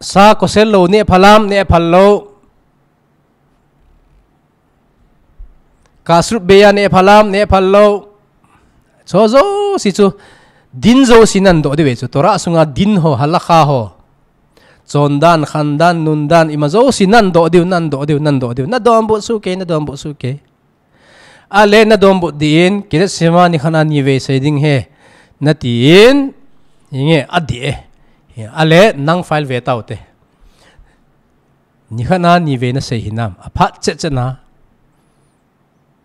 sa kosher lou, neh phal am, neh phal lou. Kashrut beya neh phal am, neh phal lou. Chu jouse chu, din jouse nadoh diu ve chu. Torah sunga din ho, halakha ho. Chondan, khandan, nundan, ima jouse nadoh diu, nadoh diu, nadoh diu. Na donbut soh kei, na donbut soh kei. Ale na donbut dih in, Kiryat Shema nikhat a ni vei sei ding ahi, natin, hinge, adih e. Ale nang file ve taute. Nikhat a ni vei nasei hinam, aphat chet chet na.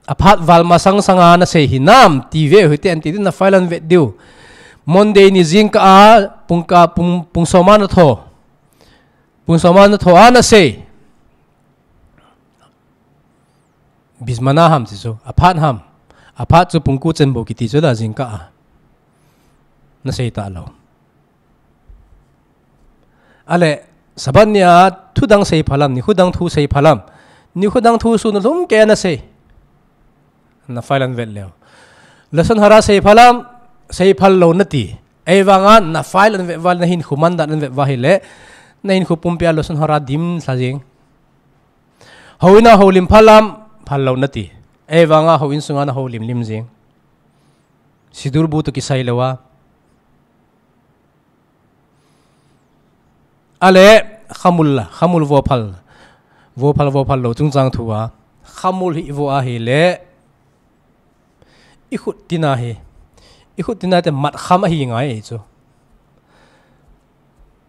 Aphat val masang sanga nasei hinam, ti ve u hite, anti din na file an vet diu. Monday ni jingkah a, pung ka, pung, pung som a natho. Pung som a natho a nasei. Bizman a ham ti chu, aphat ham. Aphat chu pung ko chan bou kiti chu la jingkah a. Nasei talou. Ale, Sabbath ni a thu dang sei phal am, nikho dang thu sei phal am. Nikho dang thu sun lhum kei nasei. Na file an vet leu. Lashon Hara sei phal am, sei phal lou nati. Ahivanga na file an vet uva, na hinkho mandan an vet uva ahile, na hinkho pumpi a Lashon Hara dim lha jing. Houin a houlim phal am, phal lou nati. Ahivanga houin sunga na houlim lim jing. Siddur bu toh kisai lou a. Ale, khamul la, khamul vo phal. Vo phal, vo phal lou chungchang thu a. Khamul hi vo ahile, i khut tina hi. I khut tina te mat kham ahi ngai chu.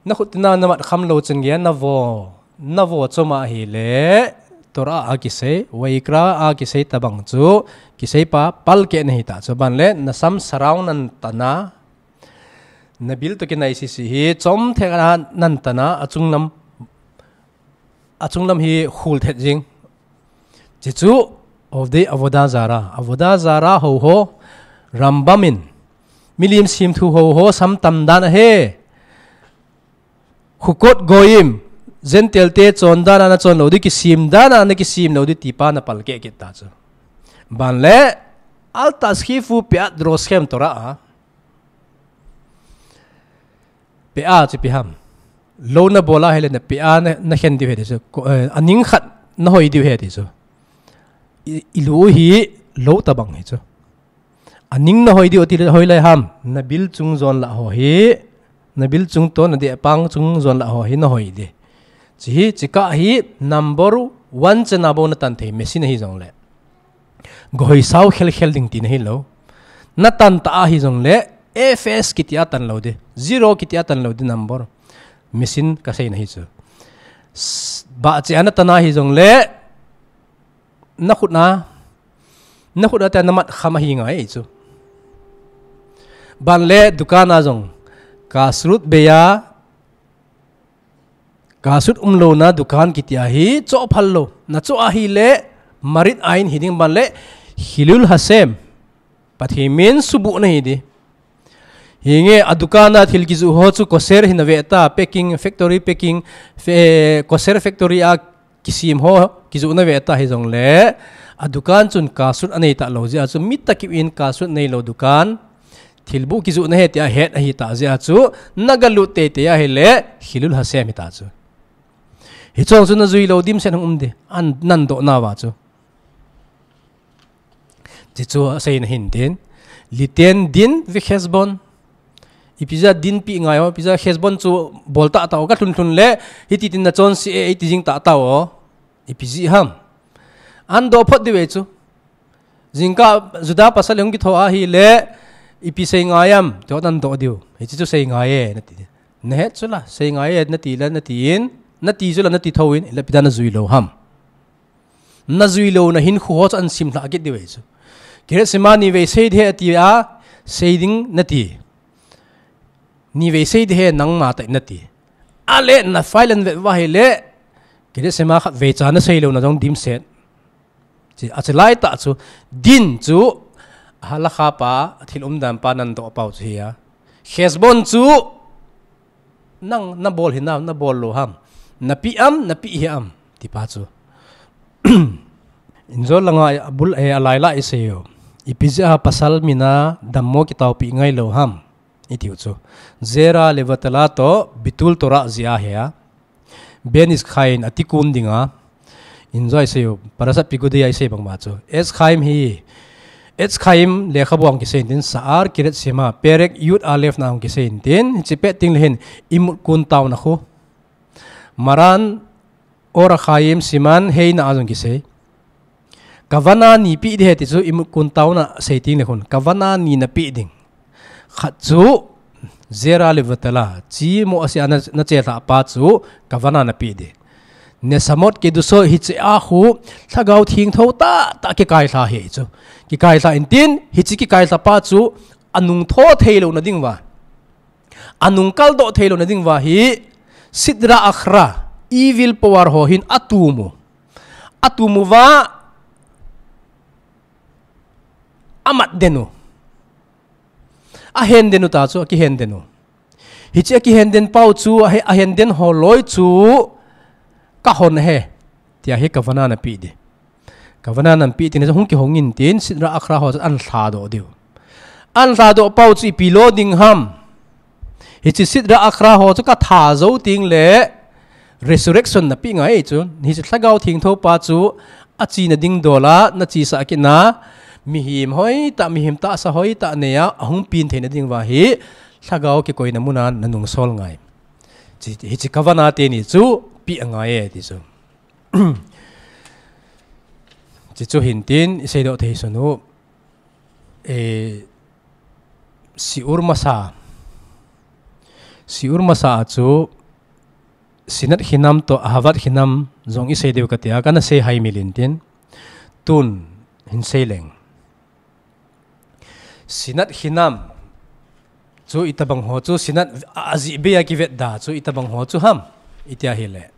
Na khut tina na mat kham lou chan gei a na vo, na vo chom ahile, Torah a kisei, Vayikra a kisei tabang chu, kisei pa, palkeh nahi ta chu. Ban le, na sam saraung nan tana, na bil toh kinai sisi hi, chom thei a nan tana, achung lam, achung lam hi khul thet jing. Chi chu, of the Avodah Zarah. Avodah Zarah ho ho, Rambam in. Milim sim thu ho ho, sam tam dan ahi. Chukot Goyim, Gentile te chon dan a na chon lou di, kisim dan a na kisim lou di, ti pa na palkeh kit ta chu. Ban le, al tashchifu pe'at ra'shem Torah a. Pe'a chu ipi ham. Lou na bol ahile na pe'a na, na khen diu ahi ti chu. Ko, eh, aning khat na hoi diu ahi ti chu. I, i lu hi lou tabang hi chu. Aning na hoi diu ti le hoilai ham. Na bil chung jon la ho hi. Na bil chung toh na dehpang chung jon la ho hi na hoi di. Chi hi, chi kah hi number one chan a bou na tan thei machine ahi jong le. Gahoi sao khel khel ding tina hilou. Na tan ta ahi jong le, F S kiti a tan lou di. Zero kiti a tan lou di number. Machine ka seina hi chu. S-, bahcheh a na tan ahi jong le, na khut na, na khut a te na mat kham ahi ngai chu. Ban le dukan a jong, kashrut beya, kashrut umlouna dukan kiti ahi, choh phal lou. Na choh ahile, marit ain hi ding ban le, Chillul Hashem. Pathen min subuh na hi di. Hinge a dukan a thil kijoh ho chu kosher hi na ve ta, packing, factory packing, fe-, kosher factory a kisim ho kijoh na ve ta hi jong le, a dukan chun kashrut anei ta lou jeh a chu mi takip in kashrut nei lou dukan, thil bu kijoh na he ti a het ahi ta jeh a chu, na galut tei tei ahile, Chillul Hashem hi ta chu. Hichong chu najui lou dimset hung um ding. An, nandoh nauva chu. Hichu asei na hin tin. Litin din vechesbon. Ipi jeh a din pe ngai o, ipi jeh a chesbon chu bol tahtah o, kalhun lhun le, hiti tin nachonse e, eiti jing tahtah o. Ipi jeh ham. Andoh phot diu ve chu. Jingkah Juda pasal hung kitho ahile, ipi sei ngai am, ti ho nandoh diu. Hichi chu sei ngai e, nati. Nahet chu la, sei ngai e, nati la, nati in, nati chu la, nati thou in, ila ipi dan najui lou ham. Najui louna hin khu ho chu ahin simlhah kit diu ve chu. Kiret sema nivei sei ding ahi tia, sei ding nati. Nivei sei ding ahi nangma tah in nati. Ale na file an vet uva ahile, kiret sema khatvei cha nasei louna jong dimset. Chi, achi lai tah chu, din chu, halakha pa, athil umdan pa nandoh pau chu ahi a. Chesbon chu, nang nabol hinam, nabol lou ham. Nape am, nape hih am, ti pa chu. Injo langa abul e alai la isei u. Ipi jeh a pasal mina dammo kitaopi ngai lou ham. Itiu chu. Zera le vetela toh bitul Torah jeh ahi a. Ben Ish Chaim ati kun dinga. Injo isei u. Parashat Pekudei a isei bang ma chu. Etz Chaim hi. Etz Chaim lekhabu a kisei in tin Sha'ar Kiret Shema. Perek Yud Alef na kisei in tin. Hichi pet ding le hin imut kun taona khu. Maran Or HaChaim Siman Hei na a jong kisei. Kavana ni pe ding ahi ti chu imut kun taona sei ding le hin. Kavana ni nape ding. Khat chu Zera le vetela. Chi mo asia na, nachelhah pa chu kavana nape ding. Neshamot Kedushot hichi a khu lhagao thengtho tahtah kikailha ahi chu. Kikailha in tin hichi kikailha pa chu anung tho thei louna ding uva. Anung kaldoh thei louna ding uva hi, Sitra Achra, evil power ho hin atum u. Atum uva, amat den u. Ahen den u ta chu, akihen den u. Hichi akihen den pau chu, ahe-, ahen den ho loi chu, kahon ahi. Tia hi kavana nape ding. Kavana nape ding, hung kihong in tin, Sitra Achra ho chu ahin lhadoh diu. Ahin lhadoh pau chu ipi lo ding ham. Hichi Sitra Achra ho chu katha jou ding le, resurrection nape ngai chu. Hichi lhagao thengtho pa chu, achena ding dol a, nachesah kit na, mihem hoitah, mihem tahsa hoitah nei a, ahung peng theina ding uva hi, lhagao kikoina mun a nanung sol ngai. Chi, hichi kavana teni chu, pe angai e, ti chu. Chi chu hin tin, iseidoh thei sun u, e, shiur masa. Shiur masa a chu, Sinat Chinam toh Ahavat Chinam jong isei diu katia, kana sei haimil in tin. Tun, hin sei leng. Sinat Chinam chu itobang ho chu, sinat a, ajeh bei a kivet da chu itobang ho chu ham, itia ahile.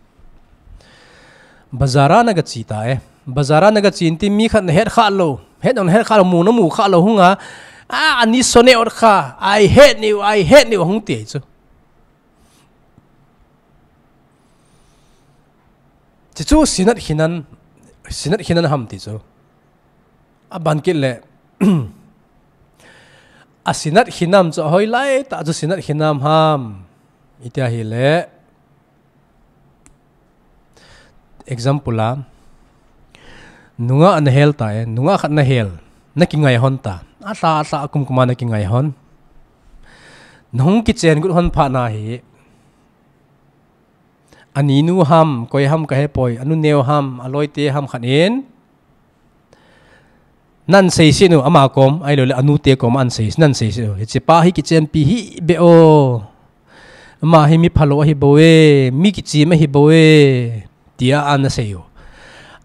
Bazar a nagache ta e. Bazar a nagache in tin mi khat nahet kha lou. Het nahet kha lou, mu namu kha lou hung a. A, ani sone ot kha. I hate you, I hate you, hung ti chu. Chi chu sinat Chinam, sinat Chinam ham ti chu. Aban kit le. A sinat Chinam chu ahoi lai tah chu sinat Chinam ham. Itia ahile. Example a. Nungah nahel ta e, nungah khat nahel. Nakingai hon ta. Alha, alha, akum kum a nakingai hon. Nahung kichen got hon phat na hi. Aninu ham, koi ham kahe poi, anu neo ham, aloite ham khat in. Nahin sei sih u, ama kom, ahilou le anute kom, ahin sei, nahin sei sih u. Hichi pa hi kichenpi hih beh o. Ama hi mi phalou ahi bou e, mi kichem ahi bou e. Tia ana sei u.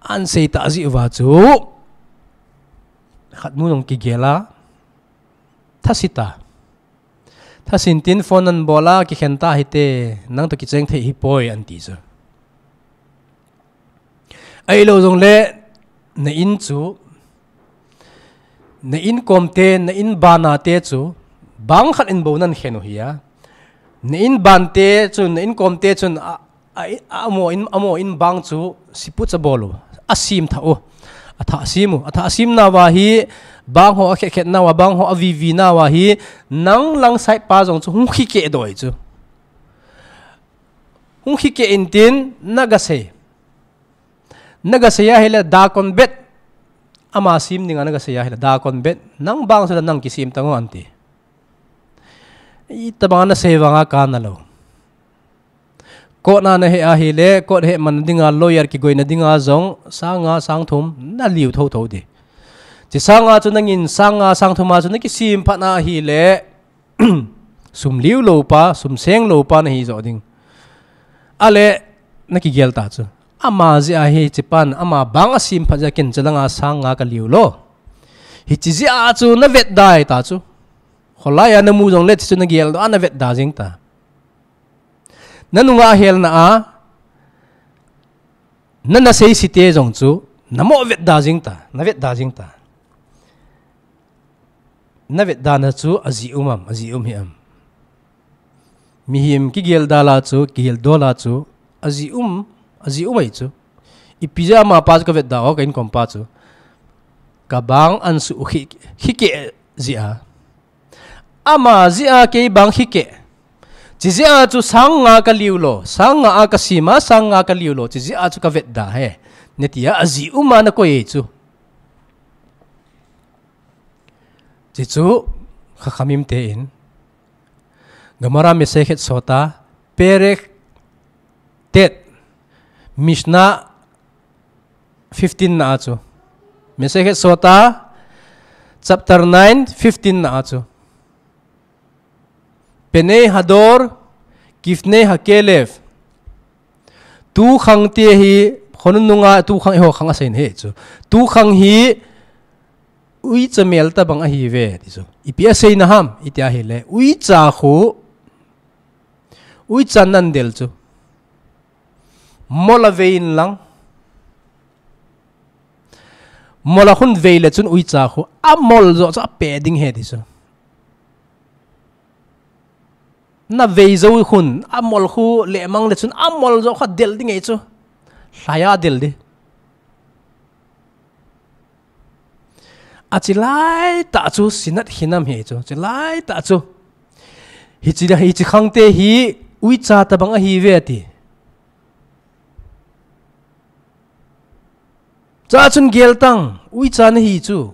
Ahin sei ta jeh uva chu. Khat nu jong kigel a. Thase ta. Thase in tin phone ahin bol a, kikhen ta hite, nang toh kicheng thei hipoi, ahin ti chu. Ahilou jongle, na in chu, na in kom te, na in ban a te chu, bang khat in bou nahin khen u ahi a. Na in ban te chun, na in kom te chun, a, A, a, amaho in, amaho in bang chu sipucha bol u. Asim tha u. Atha sim u. Atha sim nauva hi, bang ho akhe khe nauva, bang ho avivi nauva hi, nang lang side pa jong chu hung khi keh doi chu. Hung khikeh intin, nagasei. Nagasei ahile dakon bet. Ama sem dinga nagasei ahile dakon bet. Nang bang sula nang kisem tango anti. Itabanga nasei vanga kana lou. Court na nahe ahile, court he man dinga, lawyer kigoina dinga jong, sang nga, sang thum, naliu thotho di. Chi sang nga chu nangin, sang nga, sang thum a chu nakisem phat na ahile, sum liu lou pa, sum seng lou pa nahi jo ding. Ale, nakigel ta chu. Ama jeh a hichi pan, ama bang asem phat jeh a ken chalanga sang nga kaliu lou. Hichi jeh a chu navet dai ta chu. Kholai a namu jongle chu nagel doh a navet da jing ta. Nanunga helna a, na, nasei site jong chu, namo vet da jing ta, navet da jing ta. Navet dana chu ajeh um am, ajeh um hi am. Mihem kigel dala chu, kigel dola chu, ajeh um, ajeh um ai chu. Ipi jeh a ama pa chu kavet da o, ka inkom pa chu. Kabang ansuh khi, khikeh jeh a. Ama jeh a kei bang khikeh. Chi jeh a chu sang nga kaliu lou, sang nga a kasem a, sang nga kaliu lou, chi jeh a chu kavet da hi. Nati a, ajeh um a nakoi chu. Chi chu, Chachamim te in. Gemara Masechet Sota, Perek Tet, Mishnah fifteen na a chu. Masechet Sota, chapter nine, fifteen na a chu. Penei Hador, Kifnei Hakelev. Tu khang te hi, khonung nunga tu khang, eiho khang asei na hi chu. Tu khang hi, uicha mel tabang ahi ve, ti chu. Ipi asei na ham, iti ahile. Uicha khu, uicha nan del chu. Mol a vei in lang. Mol a khun vei le chun uicha khu. Amol jo chu ape ding hi, ti chu. Na vei jo khun, amol khu lemang le chun, amol jo khu del ding ei chu. Lhai a del di. Achi lai ta chu, sinat hinam hi chu. Chi lai ta chu. Hichi, hichi khang te hi, uicha tabang ahi ve ti. Cha chun gel tang, uicha nahi chu.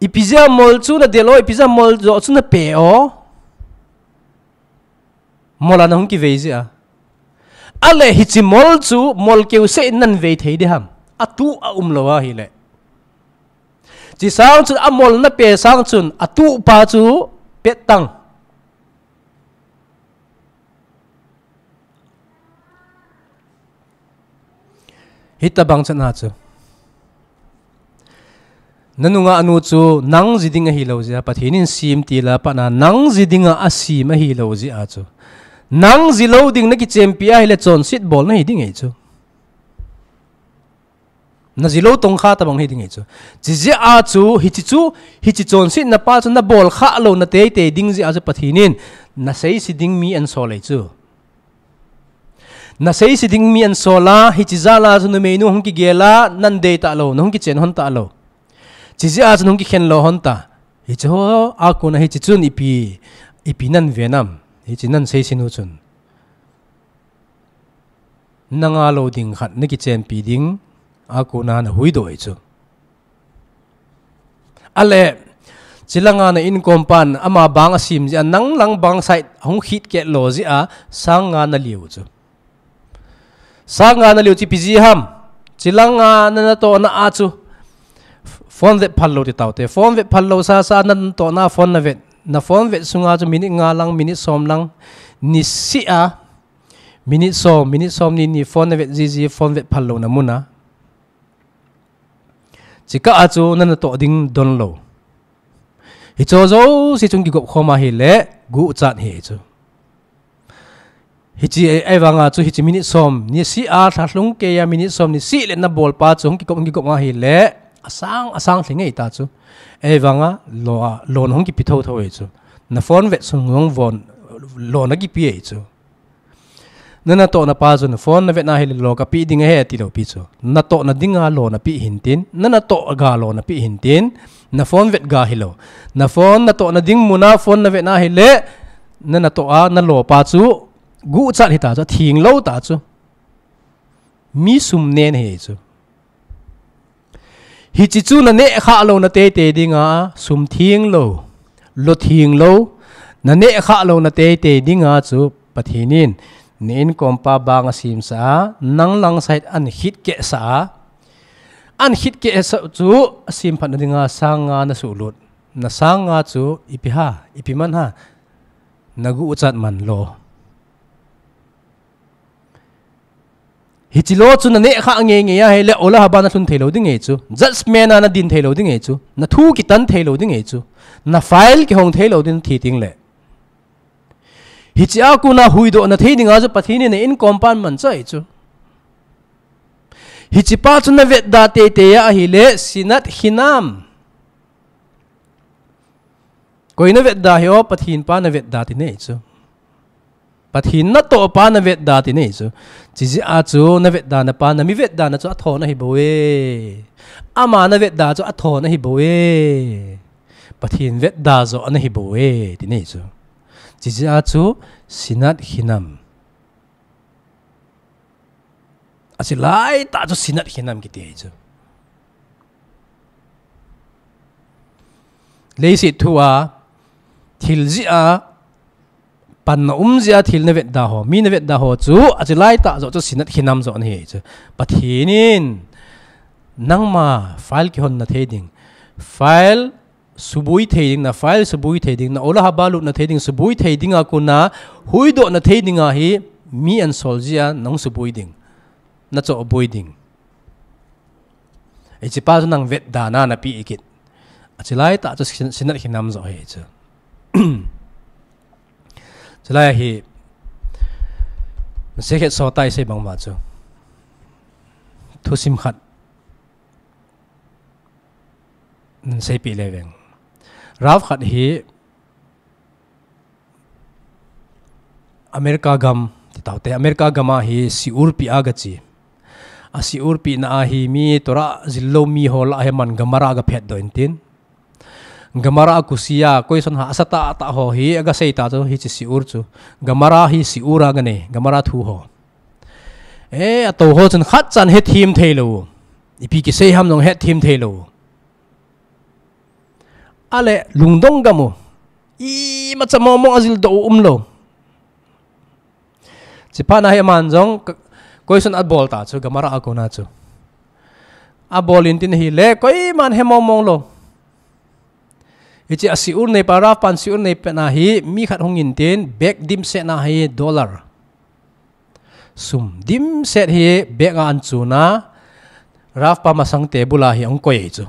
Ipi jeh a mol chu nadel o, ipi jeh a mol jo chu nape o. Mol a nahung kivei jeh a. Ale hichi mol chu, mol keu seh in nan vei thei di ham. Atu a um lou ahile. Chi sang chun amol nape sang chun, atu pa chu pet tang. Hitabang chan a chu. Nanunga anu chu nang ji ding ahi lou jeh a, Pathen in sem tila pat na nang ji dinga asem ahi lou jeh a chu. Nang ji lou ding nakichenpi ahile chonset bol nahi ding ei chu. Na ji lou tongkha tabang hi ding ei chu. Chi jeh a chu, hichi chu, hichi chonsetna pa chu nabol kha lou na teitei ding jeh a chu Pathen in, nasei se ding mi ahin sol ei chu. Nasei se ding mi ahin sol a, hichi jal a chu numeinu hung kigel a, nan dei ta lou, nahung kichen hon ta lou. Chi jeh a chu nahung kikhen lou hon ta. Hichi ho, a kona hichi chun ipi, ipi nan ve nam. Hichi nan sei se nu chun. Nanga lou ding khat nakichenpi ding, a kona nahuhdoh ei chu. Ale, chilanga na inkom pan, ama bang asem jeh a, nang lang bang side hung khit keh lou jeh a, sang nga naliu chu. Sang nga naliu chu ipi jeh ham. Chilanga na natohna a chu. Phone vet phal lou ti taute. Phone vet phal lou sasa na natohna phone navet. Na phone vet sunga chu minute nga lang, minute som lang. Niseh a. Minute som, minute som ni ni phone navet jiji, phone vet phal lou na mun a. Chikah a chu na natoh ding don lou. Hicho jouse chu kigop khom ahile, guhchat hi chu. Hichi ei, ei vanga chu hichi minute som, niseh a lha lhung kei a minute som niseh le nabol pa chu hung kigop, hung kigop ahile, asang, asang lhing ei ta chu. Ei vanga, lou a, lou na hung kipe thotho ei chu. Na phone vet sung hung von, lou na kipe ei chu. Na natohna pa chun phone navet na hile lou kapeh ding ahi ti lou pi chu. Natohna dinga lou napeh hin tin, na natoh ga lou napeh hin tin, na phone vet ga hilou. Na phone natohna ding mun a phone navet na hile, na natoh a, na lou pa chu guchat hita chu, theng lou ta chu. Mi sum nen hi chu. Hichi chu na neh khah lou na teitei dinga, sum theng lou, lo theng lou, na neh khah lou na teitei dinga chu Pathen in na inkompa bang a semsa a, nang lang side an khit keh sa a, an khit keh sa chu a semphat na dinga sang nga na sulut. Na sang nga chu ipi ha, ipi man ha, na guchat man lou. Hichi lou chu na neh khah ngei ngei a hile, ola haba na lhun thei lou ding e chu. Judgment a na din thei lou ding e chu. Na thu kitan thei lou ding e chu. Na file kihong thei lou ding thi ting le. Hichi a kona huhdoh na thei dinga chu Pathen in na inkompan man chai chu. Hichi pa chu na vetda teitei a hile, sinat hinam. Koi na vetda hi o, Pathen pa na vetda ti nei chu. Pathen natoh pa na vetda ti nei chu. Chijeh a chu na vetda na pa, na mi vetda na chu a thon ahi bou e. Ama na vetda chu a thon ahi bou e. Pathen vetda joh ana hi bou e, ti nei chu. Chijeh a chu sinat hinam. Achi lai ta chu sinat hinam kiti chu. Leiset thu a, thil jeh a, panna um jeh a thil na vetda ho, mi na vetda ho chu, achi lai ta joh chu sinat hinam joh ana hi chu. Pathen in, nangma file kihon na thei ding. File suboi thei ding, na file suboi thei ding, na ola haba lut na thei ding, suboi thei dinga kona, huhdoh na thei dinga hi, mi an sol jeh a, nang suboi ding. Na chohboi ding. Hichi pa chu nang vetda na na pi ikit. Achi lai ta chu sin-, sinat hinam joh hi chu. Chulai hi, na se khet so tai sei bang ma chu. Thusim khat. Nan seipi le veng. Ralph khat hi America gam, ti tau te, America gam a hi siur pi a ga chi. A siur pi na a hi mi Torah jil lou mi ho lah a hi man Gemara ga phet doh in tin. Gemara a kusia, koi son ha asa ta ta ho hi, a ga sei ta chu, hichi siur chu. Gemara hi siur a ga nei, Gemara thu ho. E, a to ho chun khat chan het thim thei lou. Ipi kisei ham jong het thim thei lou. Ale, lungdong gam u. Imacha mong mong a jil doh u um lou. Chi phat na hi aman jong, k-, question a bol ta chu, Gemara a kona chu. A bol in tin hi le, koiman he mong mong lou. Hichi a siur nei pa, Ralph pan siur nei pet na hi, mi khat hung in tin, bag dimset na hi dollar. Sum dimset hi bag a an chun a, Ralph pa masang table a hi hung koi chu.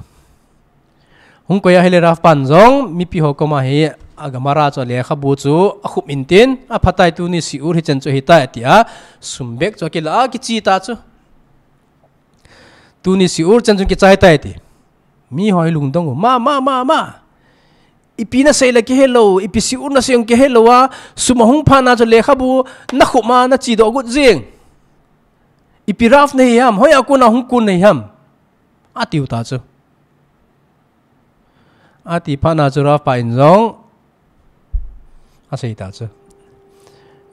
Hung koi a hi le Ralph pan jong, mipi ho koma hi, a Gemara chu a lekhabu chu, a khup in tin, a phatai tuni siur hi chen chu hi tai tia, sum bag chu a kila a kichi ta chu. Tuni siur chen chun kichai tai ti. Mi ho hi lungdong u. Ma, ma, ma, ma. Ipi na sei le kihe lou, ipi siur na sei jong kihe lou a, sum a hung phat na chu lekhabu na khup ma na chi doh gut jing. Ipi Ralph na hi ham, hoi a kona hung kun na hi ham. A tiu ta chu. A ti phat na chu Ralph pa in jong, a sei ta chu.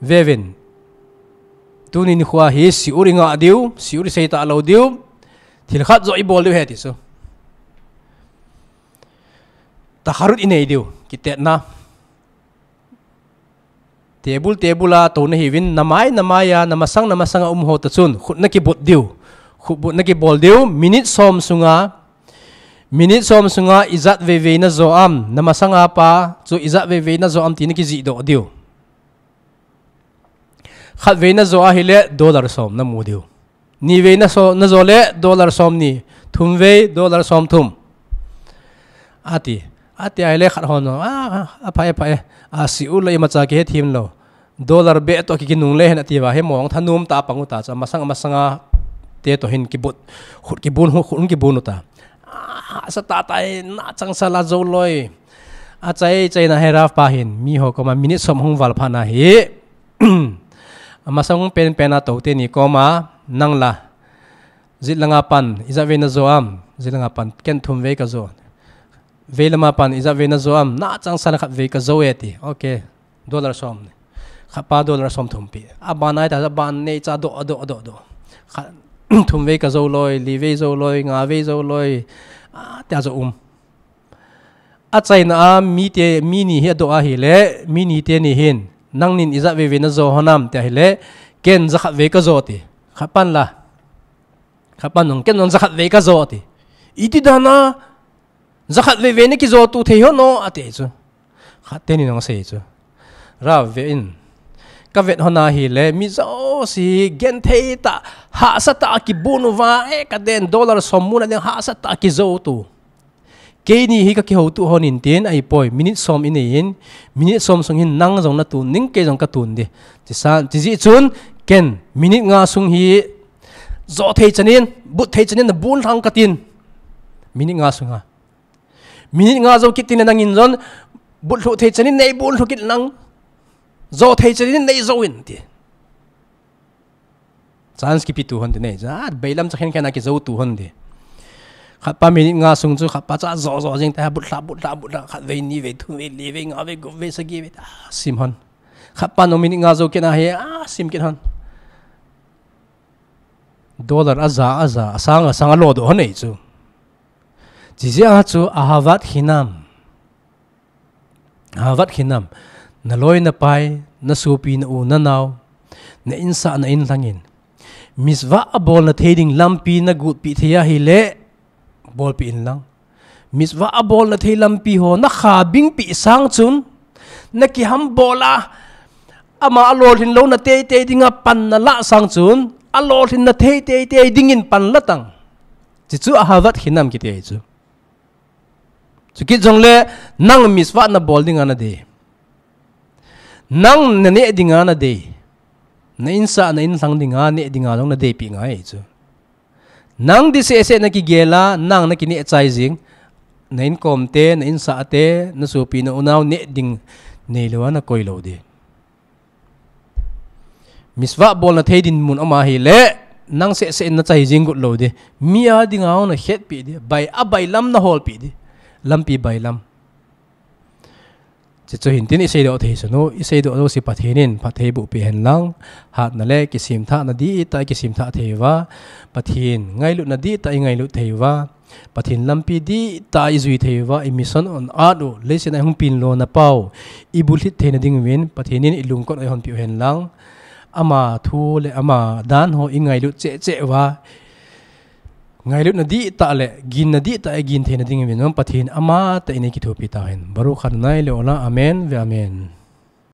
Vevin, tuni nikho hi siur i ngah diu, siur i sei ta lou diu, thil khat joh i bol diu ahi ti chu. Taharut i nei diu, kitetna. Table, table a to na hiuvin, na mai, na mai a, na masang, na masang a um ho ta chun, khut na kibut diu. Khut but na kibol diu, minute som sunga, minute som sunga, ijat vei vei na jo am, na masang a pa, chu ijat vei vei na jo am ti na kijih doh diu. Khat vei na jo a hi le, dollar som na mu diu. Ni vei na so, na jo le, dollar som ni. Thum vei, dollar som thum. A ti. A ti a hi le khat hon, a, a, a pha e, pha e. A siur le imacha kihe thim lou. Dollar beh to ki kinung le hen a ti va, he mong thanum ta pang u ta cha, masang, masang a te to hin kibut, khut kibun, khut, khut kibun u ta. A, sa ta ta e, na chang sa la jo loi. A chai, chai na he Ralph pa hin, mi ho koma minute som hung val phat na hi. A masang pen pen a to teni koma, nang la. Jit langa pan, ijat vei na jo am, jit langa pan, ken thum vei ka jo. Vei lama pan, ijat vei na jo am, na chang sa la khat vei ka jo e ti. Okay, dollar som ni. Khat pa dollar som thum pe. Aban ai ta, aban nei cha do, do, do, do. Khat thum vei ka zo loi, li vei zo loi, nga vei zo loi. A, tia zo um. A chaina a mi te, mi ni hi a do a hi le, mi ni te ni hin. Nang nin ijat vei vei na zo honam tia hi le, ken jakhat vei ka zo ti. Khat pan la. Khat pan nung, ken nung jakhat vei ka zo ti. Iti dana, jakhat vei vei na ki zo tu thei ho no, a te chu. Khat te ni nung sei chu. Ra ve in. Ka vet hona hi le, mi zo si gen thei ta, ha sa ta ki bu nu va, e ka den dollar som mu na den ha sa ta ki zo tu. Kei ni hi ka ki ho tu hon in tin, ai poi, minute som in in, minute som sung hin nang zong na tun, ning kei zong ka tun di. Ti sa, ti zi chun, ken, minute nga sung hi, zo thei chanin, but thei chanin, na bun thang ka tin. Minute nga sung ha. Minute nga zo kit tin nang in zon, but hlu thei chanin, nei bun hlu kit nang. Zo thei chanin, nei zo in ti. Chance ki pi tu hon ti nei. Za, bailam cha khen khen a ki zo tu hon ti. Khat pa minute nga sung chu, khat pa cha zo zo jing ta, but hla, but hla, but hla, khat vei ni vei, thum vei, li vei, nga vei, gup vei, sagi vei, a, sim hon. Khat pa nung minute nga zo kit na hi, a, sim kit hon. Dollar a za, a za, a sang, a sang a lo do hon ei chu. Chi zia chu ahavat hinam. Ahavat hinam. Na loi na pai, na supi na u na nau. Na insa na in langin. Misva a bol na thei ding lampi na gut pi thei a hi le. Bol pi in lang. Misva a bol na thei lampi ho na kha bing pi sang chun. Na ki ham bol a. Ama a lol hin lo na tei tei ding a pan na la sang chun. A lol hin na thei tei tei ding in pan la tang. Chi chu ahavat hinam ki te chu. Chu kit zong le nang misva na bol ding a na de. Nang na ne ding a na de. Na insa na in lang ding a ne ding a zong na de pi ngai chu. Nang di se se na ki gela, nang na ki ne chai zing. Na in kom te, na insa te, na supi na u nau ne ding nei lo a na koi lo de. Misva bol na thei din mun ama hi le, nang se se na chai zing gut lo di. Mi a ding a na het pi di. Bai a bailam na hol pi di. Lampi bailam. Chi chu hin tin i sei do thei sunu, i sei do lo si Pathen in, Pathen bu pi hen lang. Hat na le, ki sim tha na di ta, ki sim tha thei va. Pathen, ngai lut na di ta, i ngai lut thei va. Pathen lampi di ta i zui thei uva, i mission on at u, leiset a i hung pin lo na pau, i bulhit theina ding uvin, Pathen in i lungkot a i hon piu hen lang, ama thu le ama dan ho i ngailut cheh cheh uva, ngailut na di ta le, gin na di ta i gin theina ding uvin, Pathen ama ta in i kithupi ta hen. Baruch Adonai le'olam, amen ve amen.